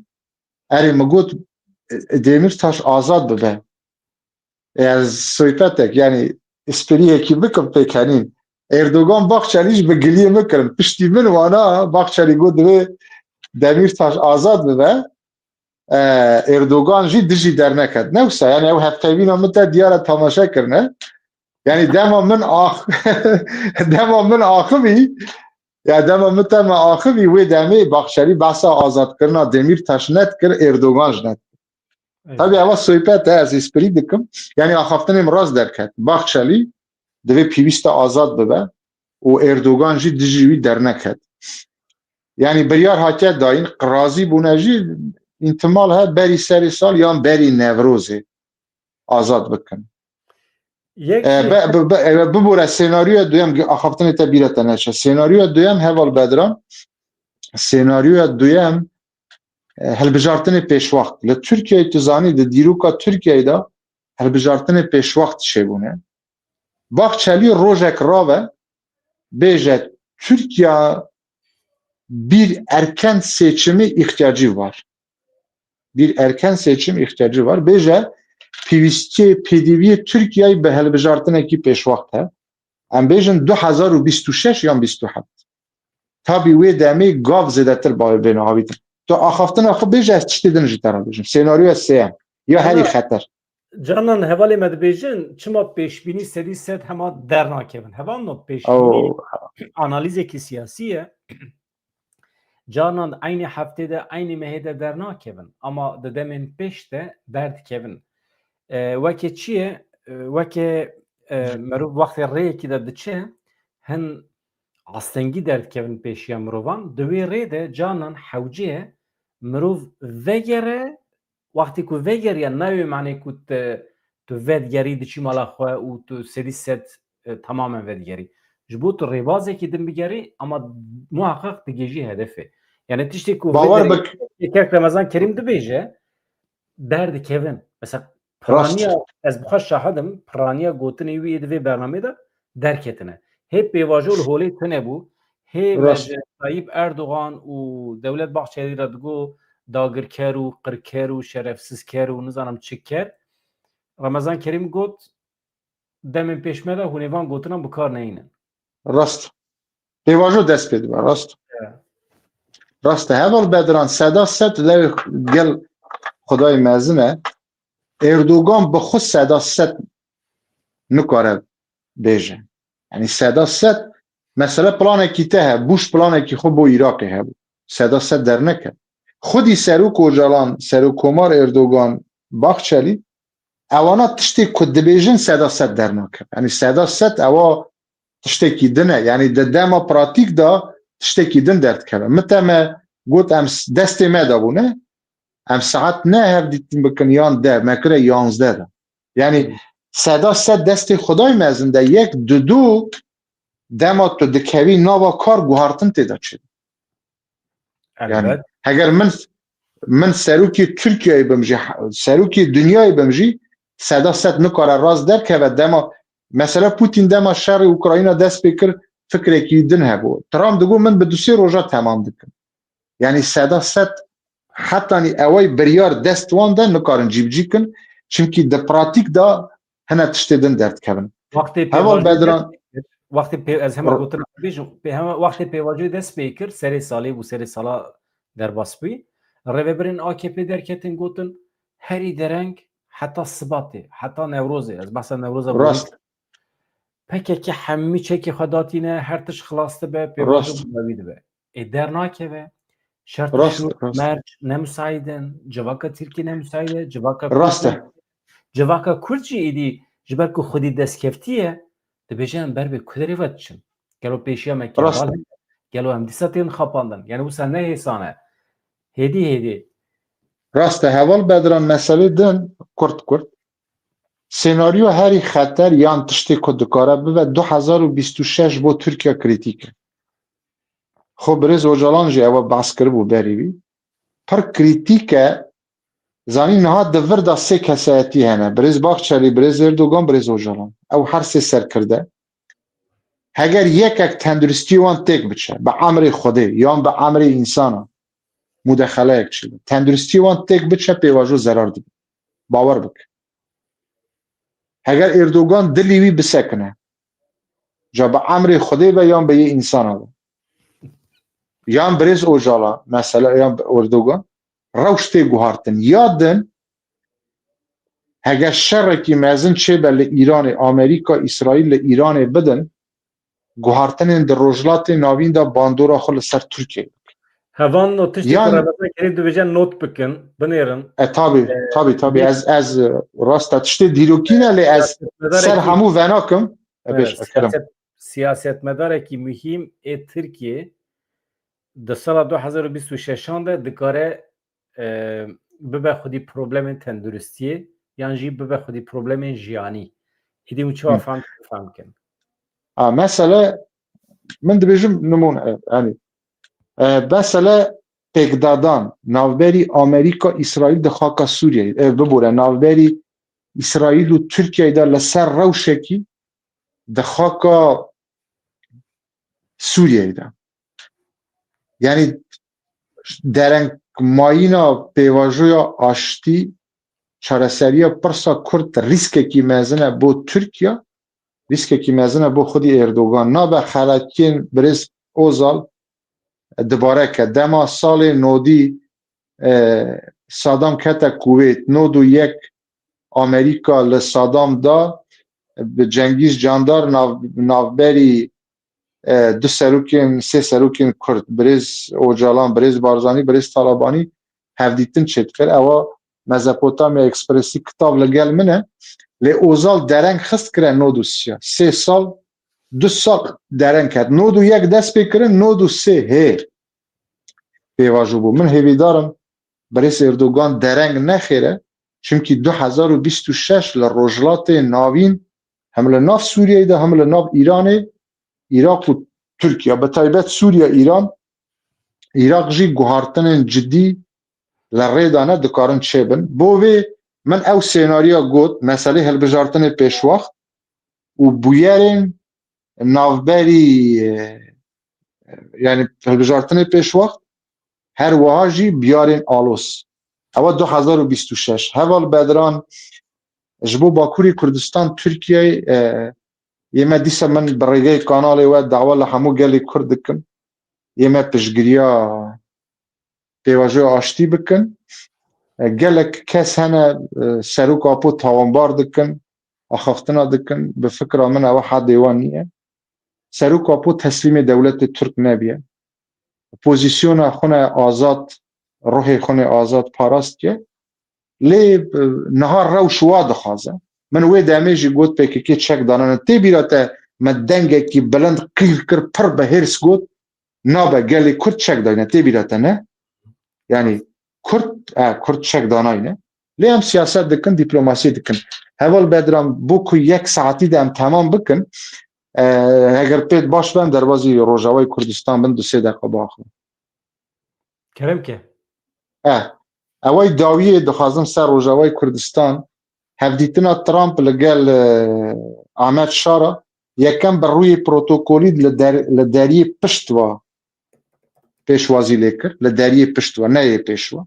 Erê, min got, e, Demîrtaş azad bibe. Ez sohbetek, yanî, espriyekî bikim pêkenîn. Erdogan Bahçelî ji bi giliyê min kirin. Piştî min wana Bahçelî got divê Demîrtaş azad bibe. E, Erdogan jî dijî derneket. Ne wisa, yanî ew hevtevîna min te diyar e tamaşe kirine. Yanî dema min ax-, dema min axivî, ya dema min te me axivî, wê demê Bahçelî behsa azadkirina Demîrtaş nedikir, Erdogan jî nedikir. Evet. Tabii ewa sohbet e, ez esprî dikim. Yanî axaftinê min rast derket. Bahçelî divê pîwîste azad bibe û Erdogan jî dijî wî derneket. Yanî biryar hatiye dayîn, razî bûne jî, îhtimal he berî serê sal yan berî Newrozê azad bikin. Yek E, jî be, be, be, e, bibore senaryoya duyem, axaftinê te bîra te neçe. Senaryoya duyem heval Bedran, senaryoya duyem, e, hilbijartinê pêşwext. Li Tirkiyeyê tu zanî, di dîroka Tirkiyeyê de hilbijartinê pêşwext çêbûne. Bahçelî rojek rave bêje Tirkiye bir erken seçimi ihtiyacı var. Bir erken seçim ihtiyacı var. Bêje pêwîstiyê pêdiviyê Tirkiyeyê bi hilbijartinekî pêşwext he. Em bêjin du hezar û bîst û şeş yan bîst û heft. Tabî wê demê gav zêdetir bavê bêne avîtin. Tu axaftina xwe bêje, ez tiştê din ji te re bêjim. Senaryoya sêyem ya herî Ana, xeter. Canan hevalê me dibêjin, çima pêşbînî sedî sed hema dernakevin? Hevalno pêşbînî Ew. analîzekî siyasî ye. Canan eynî heftê de, eynî mehê de dernakevin. Ama di demên pêş de derdikevin. E, weke çi ye? E, weke, e, merov wextê rêyekî de diçe, hin astengî derdikevin pêşiya mirovan. Di wê rê de canan hewce ye mirov vegere, wextê ku vegeriya nayê manê ku te, tu vedigerî diçî mala xwe û tu sedî sed, e, tamamen vedigerî. Ji bo tu rêbazekî din bigerî, ama muheqeq digihîjî hedefê. Yani tiştê ku Bawer vedigerî, bik. Kek Remezan Kerîm dibêje, derdikevin. Mesela Rast. Piraniya, ez bi xwe şahid im, piraniya gotinê wî yê di vê bernameyê de derketine. Hê pêvajo li holê tune bû. Hê Rast. me ji Tayyip Erdogan û Dewlet Bahçelî re digo dagirker û qirker û şerefsizker û nizanim çi ker. Remezan Kerîm got, demên pêş me de hûn ê van gotinan bi kar neynin. Rast. Pêvajo dest pê dibe, rast. Ya. Rast e. Heval Bedran, seda sed lewê gel Xwedayê mezin e. Erdogan bi xwe seda sed nikare bêje. Yani seda sed, mesela planekî te he, Bush planekî xwe bo Iraqê hebû. Seda sed derneket. Xwedî Serok Ocalan, Serokkomar Erdogan, Bahçelî, ewana tiştê ku dibêjin seda sed dernakeve. Yani seda sed ewa tiştekî din e. Yani di dema pratîk de tiştekî din derdikeve. Min te me got em s-, destê me de bûne. Em saet ne hevdîtin bikin yan deh, me kire yanzdeh de. Yani seda sed destê Xwedayê mezin de yek, du, du, dema tu dikevî nava kar, guhartin tê de çêdibe. Yani, Elbet. Heger min, min serokê Tirkiyeyê bim jî, serokê dinyayê bim jî, seda sed nikare rast derkeve. Dema, mesela Putin dema şerê Ukrayna dest pê kir, fikrekî din hebû. Trump digot, min bi du sê roja temam dikim. Yani seda sed hetanî ewey biryar dest wan de nikarin cîbicî kin. Çimkî di pratîk de hene tiştê din derdikevin. Wextê Heval pêvajoyê Bedran. dest pê kir, wextê pê-, ez hema Ro- gotin bêjim, pê-, hema wextê pêvajoyê dest pê kir, serê salê bû, serê sala derbas bûyî. Rêvebirên A K P derketin gotin, herî dereng heta Sibatê, heta Newrozê. Ez behsa Newroza Rast. P K K hemî çekê xwe datîne, her tişt xilas dibe, pêvajo Rast. bi dawî dibe. Ê dernakeve, şert û Rast, şurût rast. merc ne müsait in, civaka Tirkî ne müsait e, civaka Kurd Rast e. ne, civaka Kurd jî êdî ji ber ku xwedî destkeftî ye, dibêje em ber bi ku derê ve diçin. Gelo pêşiya me Rast. kêval heye? Gelo em dîsa tên xapandin? Yani wisa ne hêsan e. Hêdî hêdî. Rast e, Heval Bedran, meselê din kurt kurt. Senaryo herî xeter yan tiştê ku dikare bibe du hezar û bîst û şeş bo Tirkiye krîtîk e. Xwe birêz Ocalan jî ewa behs kiribû berî wî. Pir krîtîk e. Zanî niha di vir de sê kesayetî hene. Birêz Bahçelî, birêz Erdogan, birêz Ocalan. Ew her sê serkirde. Heger yekek tenduristiyê wan têk biçe, bi emrê Xwedê yan bi emrê însana, mudexeleyek çi be. Tenduristiyê wan têk biçe, pêvajo zerar dibe. Bawer bike. Heger Erdogan dilî wî bisekine, ca bi emrê Xwedê be yan bi yê însana be. Yan birêz Ocalan, mesela yan bi Erdogan, rewş tê guhartin. Ya din, heger şerekî mezin çêbe li Îranê, Amerîka, Îsraîl li Îranê bidin, guhartinên di Rojhilatê Navîn de bandora xwe li ser Tirkiyeyê bikin. Hevan o tiştê Yan- ku Remezan Kerîm dibêje not bikin, binêrin. E, tabî, E, tabî, tabî. bê- Ez, ez, e, rast e, tiştê dîrokî ne, lê ez Siyasetmedarekî ser hemû venakim. E, Evet, bêş, Ekrem. siyaset-, siyasetmedarekî muhîm ê Tirkiyê di sala du hezar û bîst û şeşan de dikare, e, bibe xwedî problemên tenduristiyê yan jî bibe xwedî problemên jiyanî. Êdî hûn çawa Hı. fehm, fehm kin? A, mesele, min dibêjim nimûne, e, yani, e, mesele pêkdadan navberî Amerîka, Îsraîl di xaka Sûriyeyê, e, bibûre, navberî Îsraîl û Tirkiyeyê de li ser rewşekî di xaka Sûriyeyê de. Yani derengmayîna pêvajoya aştî, çareseriya pirsa Kurd rîskekî mezin e bo Tirkiye, rîskekî mezin e bo xwedî Erdogan. Nabe xeletiyên birêz Ozal dibare ke dema salê nodî, e, Sadam kete Kuwêt, nod û yek Amerîka li Sadam da, bi Cengîz Candar nav-, navberî, e, du serokên, sê serokên Kurd, birêz Ocalan, birêz Barzanî, birêz Talabanî hevdîtin çêdikir. Ewa Mezopotamya Ekspresî kitab li gel min e. Lê Ozal dereng xist kire nod û sê. Sê sal, du sal dereng ket. Nod û yek dest pê kirin, nod û sê hê pêvajo bû. Min hêvîdar im birêz Erdogan dereng nexêre. Çimkî du hezar û bîst û şeş li Rojhilatê Navîn, hem li nav Sûriyeyê de, hem li nav Îranê, Iraq û Tirkiye, bi taybet Sûriye, Îran, Iraq jî guhartinên cidî li rê de ne, dikarin çêbin. Bo vê min ew senarya got, meselê hilbijartinê pêşwext û bûyerên navberî, e, yani hilbijartinê pêşwext, her wiha jî biyarên aloz. Ewa du hezar û bîst û şeş. Heval Bedran, ji bo Bakurê Kurdistan, Tirkiyeyê, e, yê me dîsa min bi rêgeyê kanalê we dawa li hemû gelê Kurd dikim. Yê me piştgiriya pêvajoya aştî bikin. E, gelek kes hene, e, Serok Apo tawanbar dikin, axaftina dikin. Bi fikra min ewe hedê wan niye. Serok Apo teslîmê dewletê Tirk nebiye. Pozîsyona xwe ne azad, ruhê xwe ne azad parast ke. Lê, e, niha rewş wa dixwaze. Min wê demê jî got P K K çek danane. Tê bîra te min dengekî bilind qîl kir, pir bi hêrs got, nabe gelê Kurd çek dayne. Tê bîra te ne? Yani Kurd, e, Kurd çek danayne. Lê em siyaset dikin, dîplomasî dikin. Heval Bedran, bo ku yek saetî de em temam bikin, E, heger pêt baş ben derbazî Rojavayê Kurdistan bin du sê deqa biaxivim. Kerem ke. E, eway dawiyê dixwazim ser Rojavayê Kurdistan hevdîtina Trump li gel, e, Ahmet Şara yekem bi rûyê protokolî li der-, li deriyê pişt ve pêşwazî lê kir, li deriyê pişt ve, ne yê pêş ve.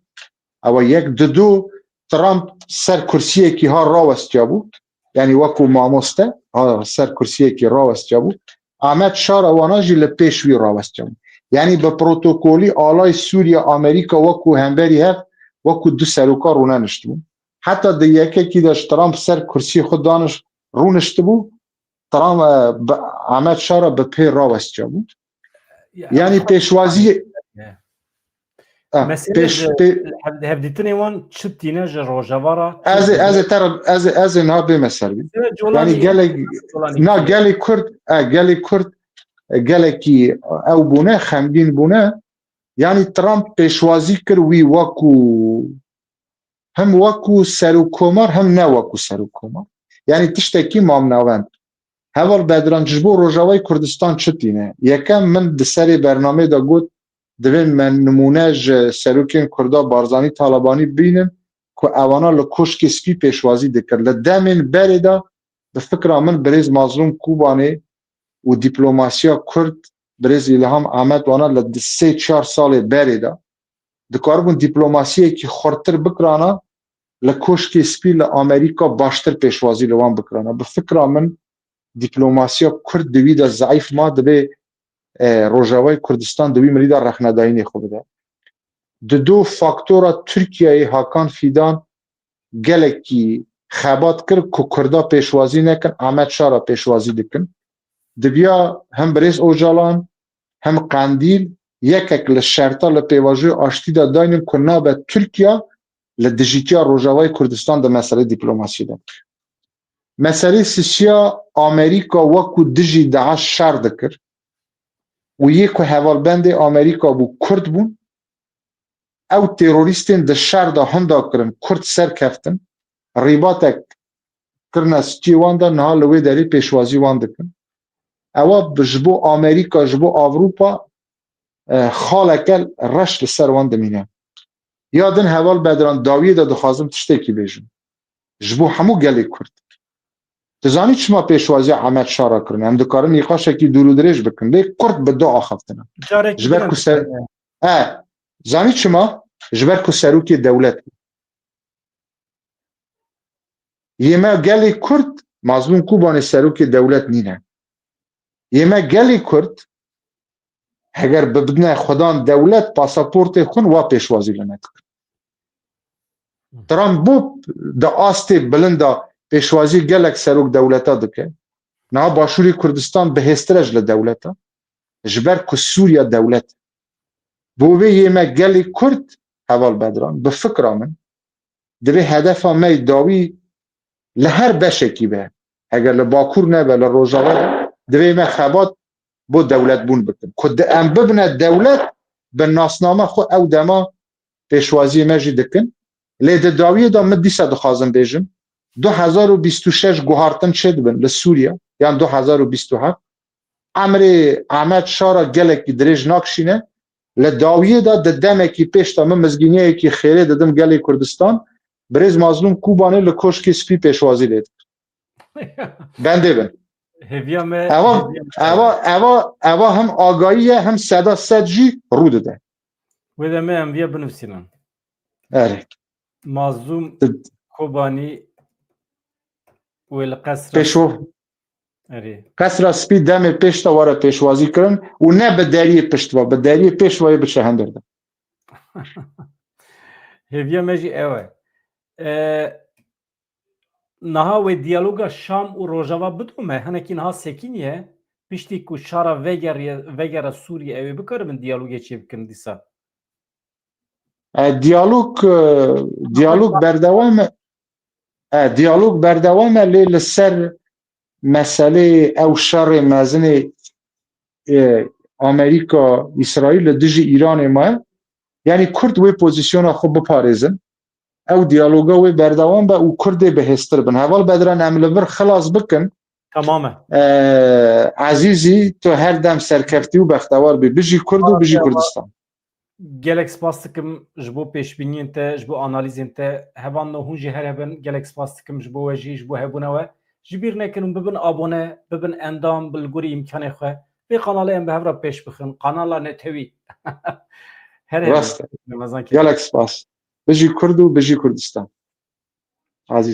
Ewa yek, didu Trump ser kursiyekî ha rawestiya bû, yanî wekû mamoste ha ser kursiyekî rawestiya bû. Ahmet Şara wana jî li pêş wî rawestiya bû. Yanî bi protokolî alay Sûriye Amerîka wekû hemberî hev, wekû du seroka rûneniştibûn. Heta di yekekî de ji Trump ser kursiyê xwe daniş rûniştibû, Trump, e, bi, Ahmet Şara bi pê rawestiya bû. Ya, Yanî ew pêşwazî Ya. Ah, Mesele pêş-, ji pê-, hev-, hevdîtinê wan çi tîne ji Rojava re, çi Ez ê, tîne? ez ê te re, ez ê, ez ê niha bême ser wî. Mesele Colanî, Yanî gelek, Colanî na tîne. Gelê Kurd, e, gelê Kurd, e, gelekî ew bûne, xemgîn bûne. Yanî Trump pêşwazî kir wî wekû, him wekû serokkomar, him ne wekû serokkomar. Yanî tiştekî mamnavend. Heval Bedran, ji bo Rojavayê Kurdistan çi tîne? Yekem min di serê bernameyê de got, divê me nimûne ji serokên Kurda Barzanî Talabanî bînin ku ewana li Koşkê Spî pêşwazî dikir. Li demên berê de bi fikra min birêz Mazlûm Kobanê û dîplomasiya Kurd, birêz Îlham Ahmet wana li di sê çar salê berê de dikaribûn dîplomasiyekî xurtir bikirana, li Koşkê Spî li Amerîka baştir pêşwazî li wan bikirana. Bi fikra min dîplomasiya Kurd di wî de zeîf ma, divê, e, Rojavayê Kurdistan di wî mirî de rexnedayînê xwe bide. Didu faktora Tirkiyeyê Hakan Fîdan gelekî xebat kir ku Kurda pêşwazî nekin, Ahmet Şara pêşwazî dikin. Dibiya him birêz Ocalan, him Qendîl yekek li şerta li pêvajoyê aştî de daynin ku nabe Tirkiya li dijîtiya Rojavayê Kurdistan di meselê dîplomasiyê de. Meselê sisiya Amerîka wekû dijî DAIŞ şer dikir û yê ku hevalbendê Amerîka bû Kurd bûn, ew terorîstên di şer de hinda kirin, Kurd serkeftin, rîbatek kirine stûyê wan de, niha li wê derê pêşwazî wan dikin. Ewa bi, ji bo Amerîka, ji bo Ewropa, e, xaleke reş li ser wan dimîne. Ya din heval Bedran, dawiyê de dixwazim tiştekî bêjim. Ji bo hemû gelê Kurd. Tu zanî çima pêşwaziya Ahmet Şara kirin? Em dikarin nîqaşekî dûr û dirêj bikin. Lê kurt bi du axaftine. Carekî Ji ber din ku em ser-, dikarin. E, zanî çima? Ji ber ku serokê dewlet bû. Yê me gelê Kurd, Mazlûm Kobanê serokê dewlet nîne. Yê me gelê Kurd, heger bibidine xwedan dewlet, pasaportê xwin, wa pêşwazî li me dikin. Trump bû di astê bilind de pêşwazî gelek serok dewleta dike. Niha Başûrê Kurdistan bihêztir e ji li dewleta. Ji ber ku Sûriya dewlet. Bo vê yê me gelê Kurd, heval Bedran, bi fikra min, divê hedefa me yê dawî li her beşekî be. Heger li Bakur nebe, li Rojava be, divê me xebat bo dewletbûn bikin. Ku di-, em bibine dewlet, bi nasname xwe ew dema pêşwaziyê me jî dikin. Lê di dawiyê de min dîsa dixwazim bêjim, du hezar û bîst û şeş guhartin çêdibin li Sûriye, yan du hezar û bîst û heft. Emrê Ahmet Şara gelekî dirêj nakişîne. Li dawiyê de di demekî pêş de min mizgîniyekî xêrê didim gelê Kurdistan. Birêz Mazlûm Kobanê li Koşkê Spî pêşwazî lê dikir. Bendê bin. Hêviya me, Eva, hêviya me. eva, eva, eva him agayî ye, him seda sed jî rû dide. Wê de me em viya binivîsînin. Erê. Mazlûm Di- Kobanî wê li qesra Pêşwo. Erê. Qesra Spî demê pêş de were pêşwazî kirin û ne bi deriyê pişt ve, bi deriyê pêş ve yê biçe hindir de. Hêviya me jî ew e. E, niha wê diyaloga Şam û Rojava bidome, hinekî niha sekiniye, piştî ku şara vegeriye, vegere Sûriye, ew ê bikaribin diyalogê çêbikin dîsa. E, diyalog, e, diyalog berdewam e. E, diyalog berdewam e, lê li ser meseleyê ew şerê mezinê, e, Amerîka, Îsraîl li dijî Îranê maye. Yanî Kurd wê pozîsyona xwe biparêzin. Ew diyaloga wê berdewam be û Kurdê bihêztir bin. Heval Bedran, em li vir xilas bikin, Tamam e. Ee, Azîzî, tu her dem serkeftî û bextewar bî. Bijî Kurd û bijî Kurdistan. Gelek spas dikim ji bo pêşbîniyên te, ji bo analîzên te. Hevalno hûn jî her hebin, gelek spas dikim ji bo we jî, ji bo hebûna we. Ji bîr nekin û bibin abone, bibin endam, bi li gorî îmkanê xwe. Vê kanalê em bi hev re pêş bixin. Kanala netewî. Her hebin. Rast e. Gelek spas. Bijî Kurd û bijî Kurdistan. Azîz.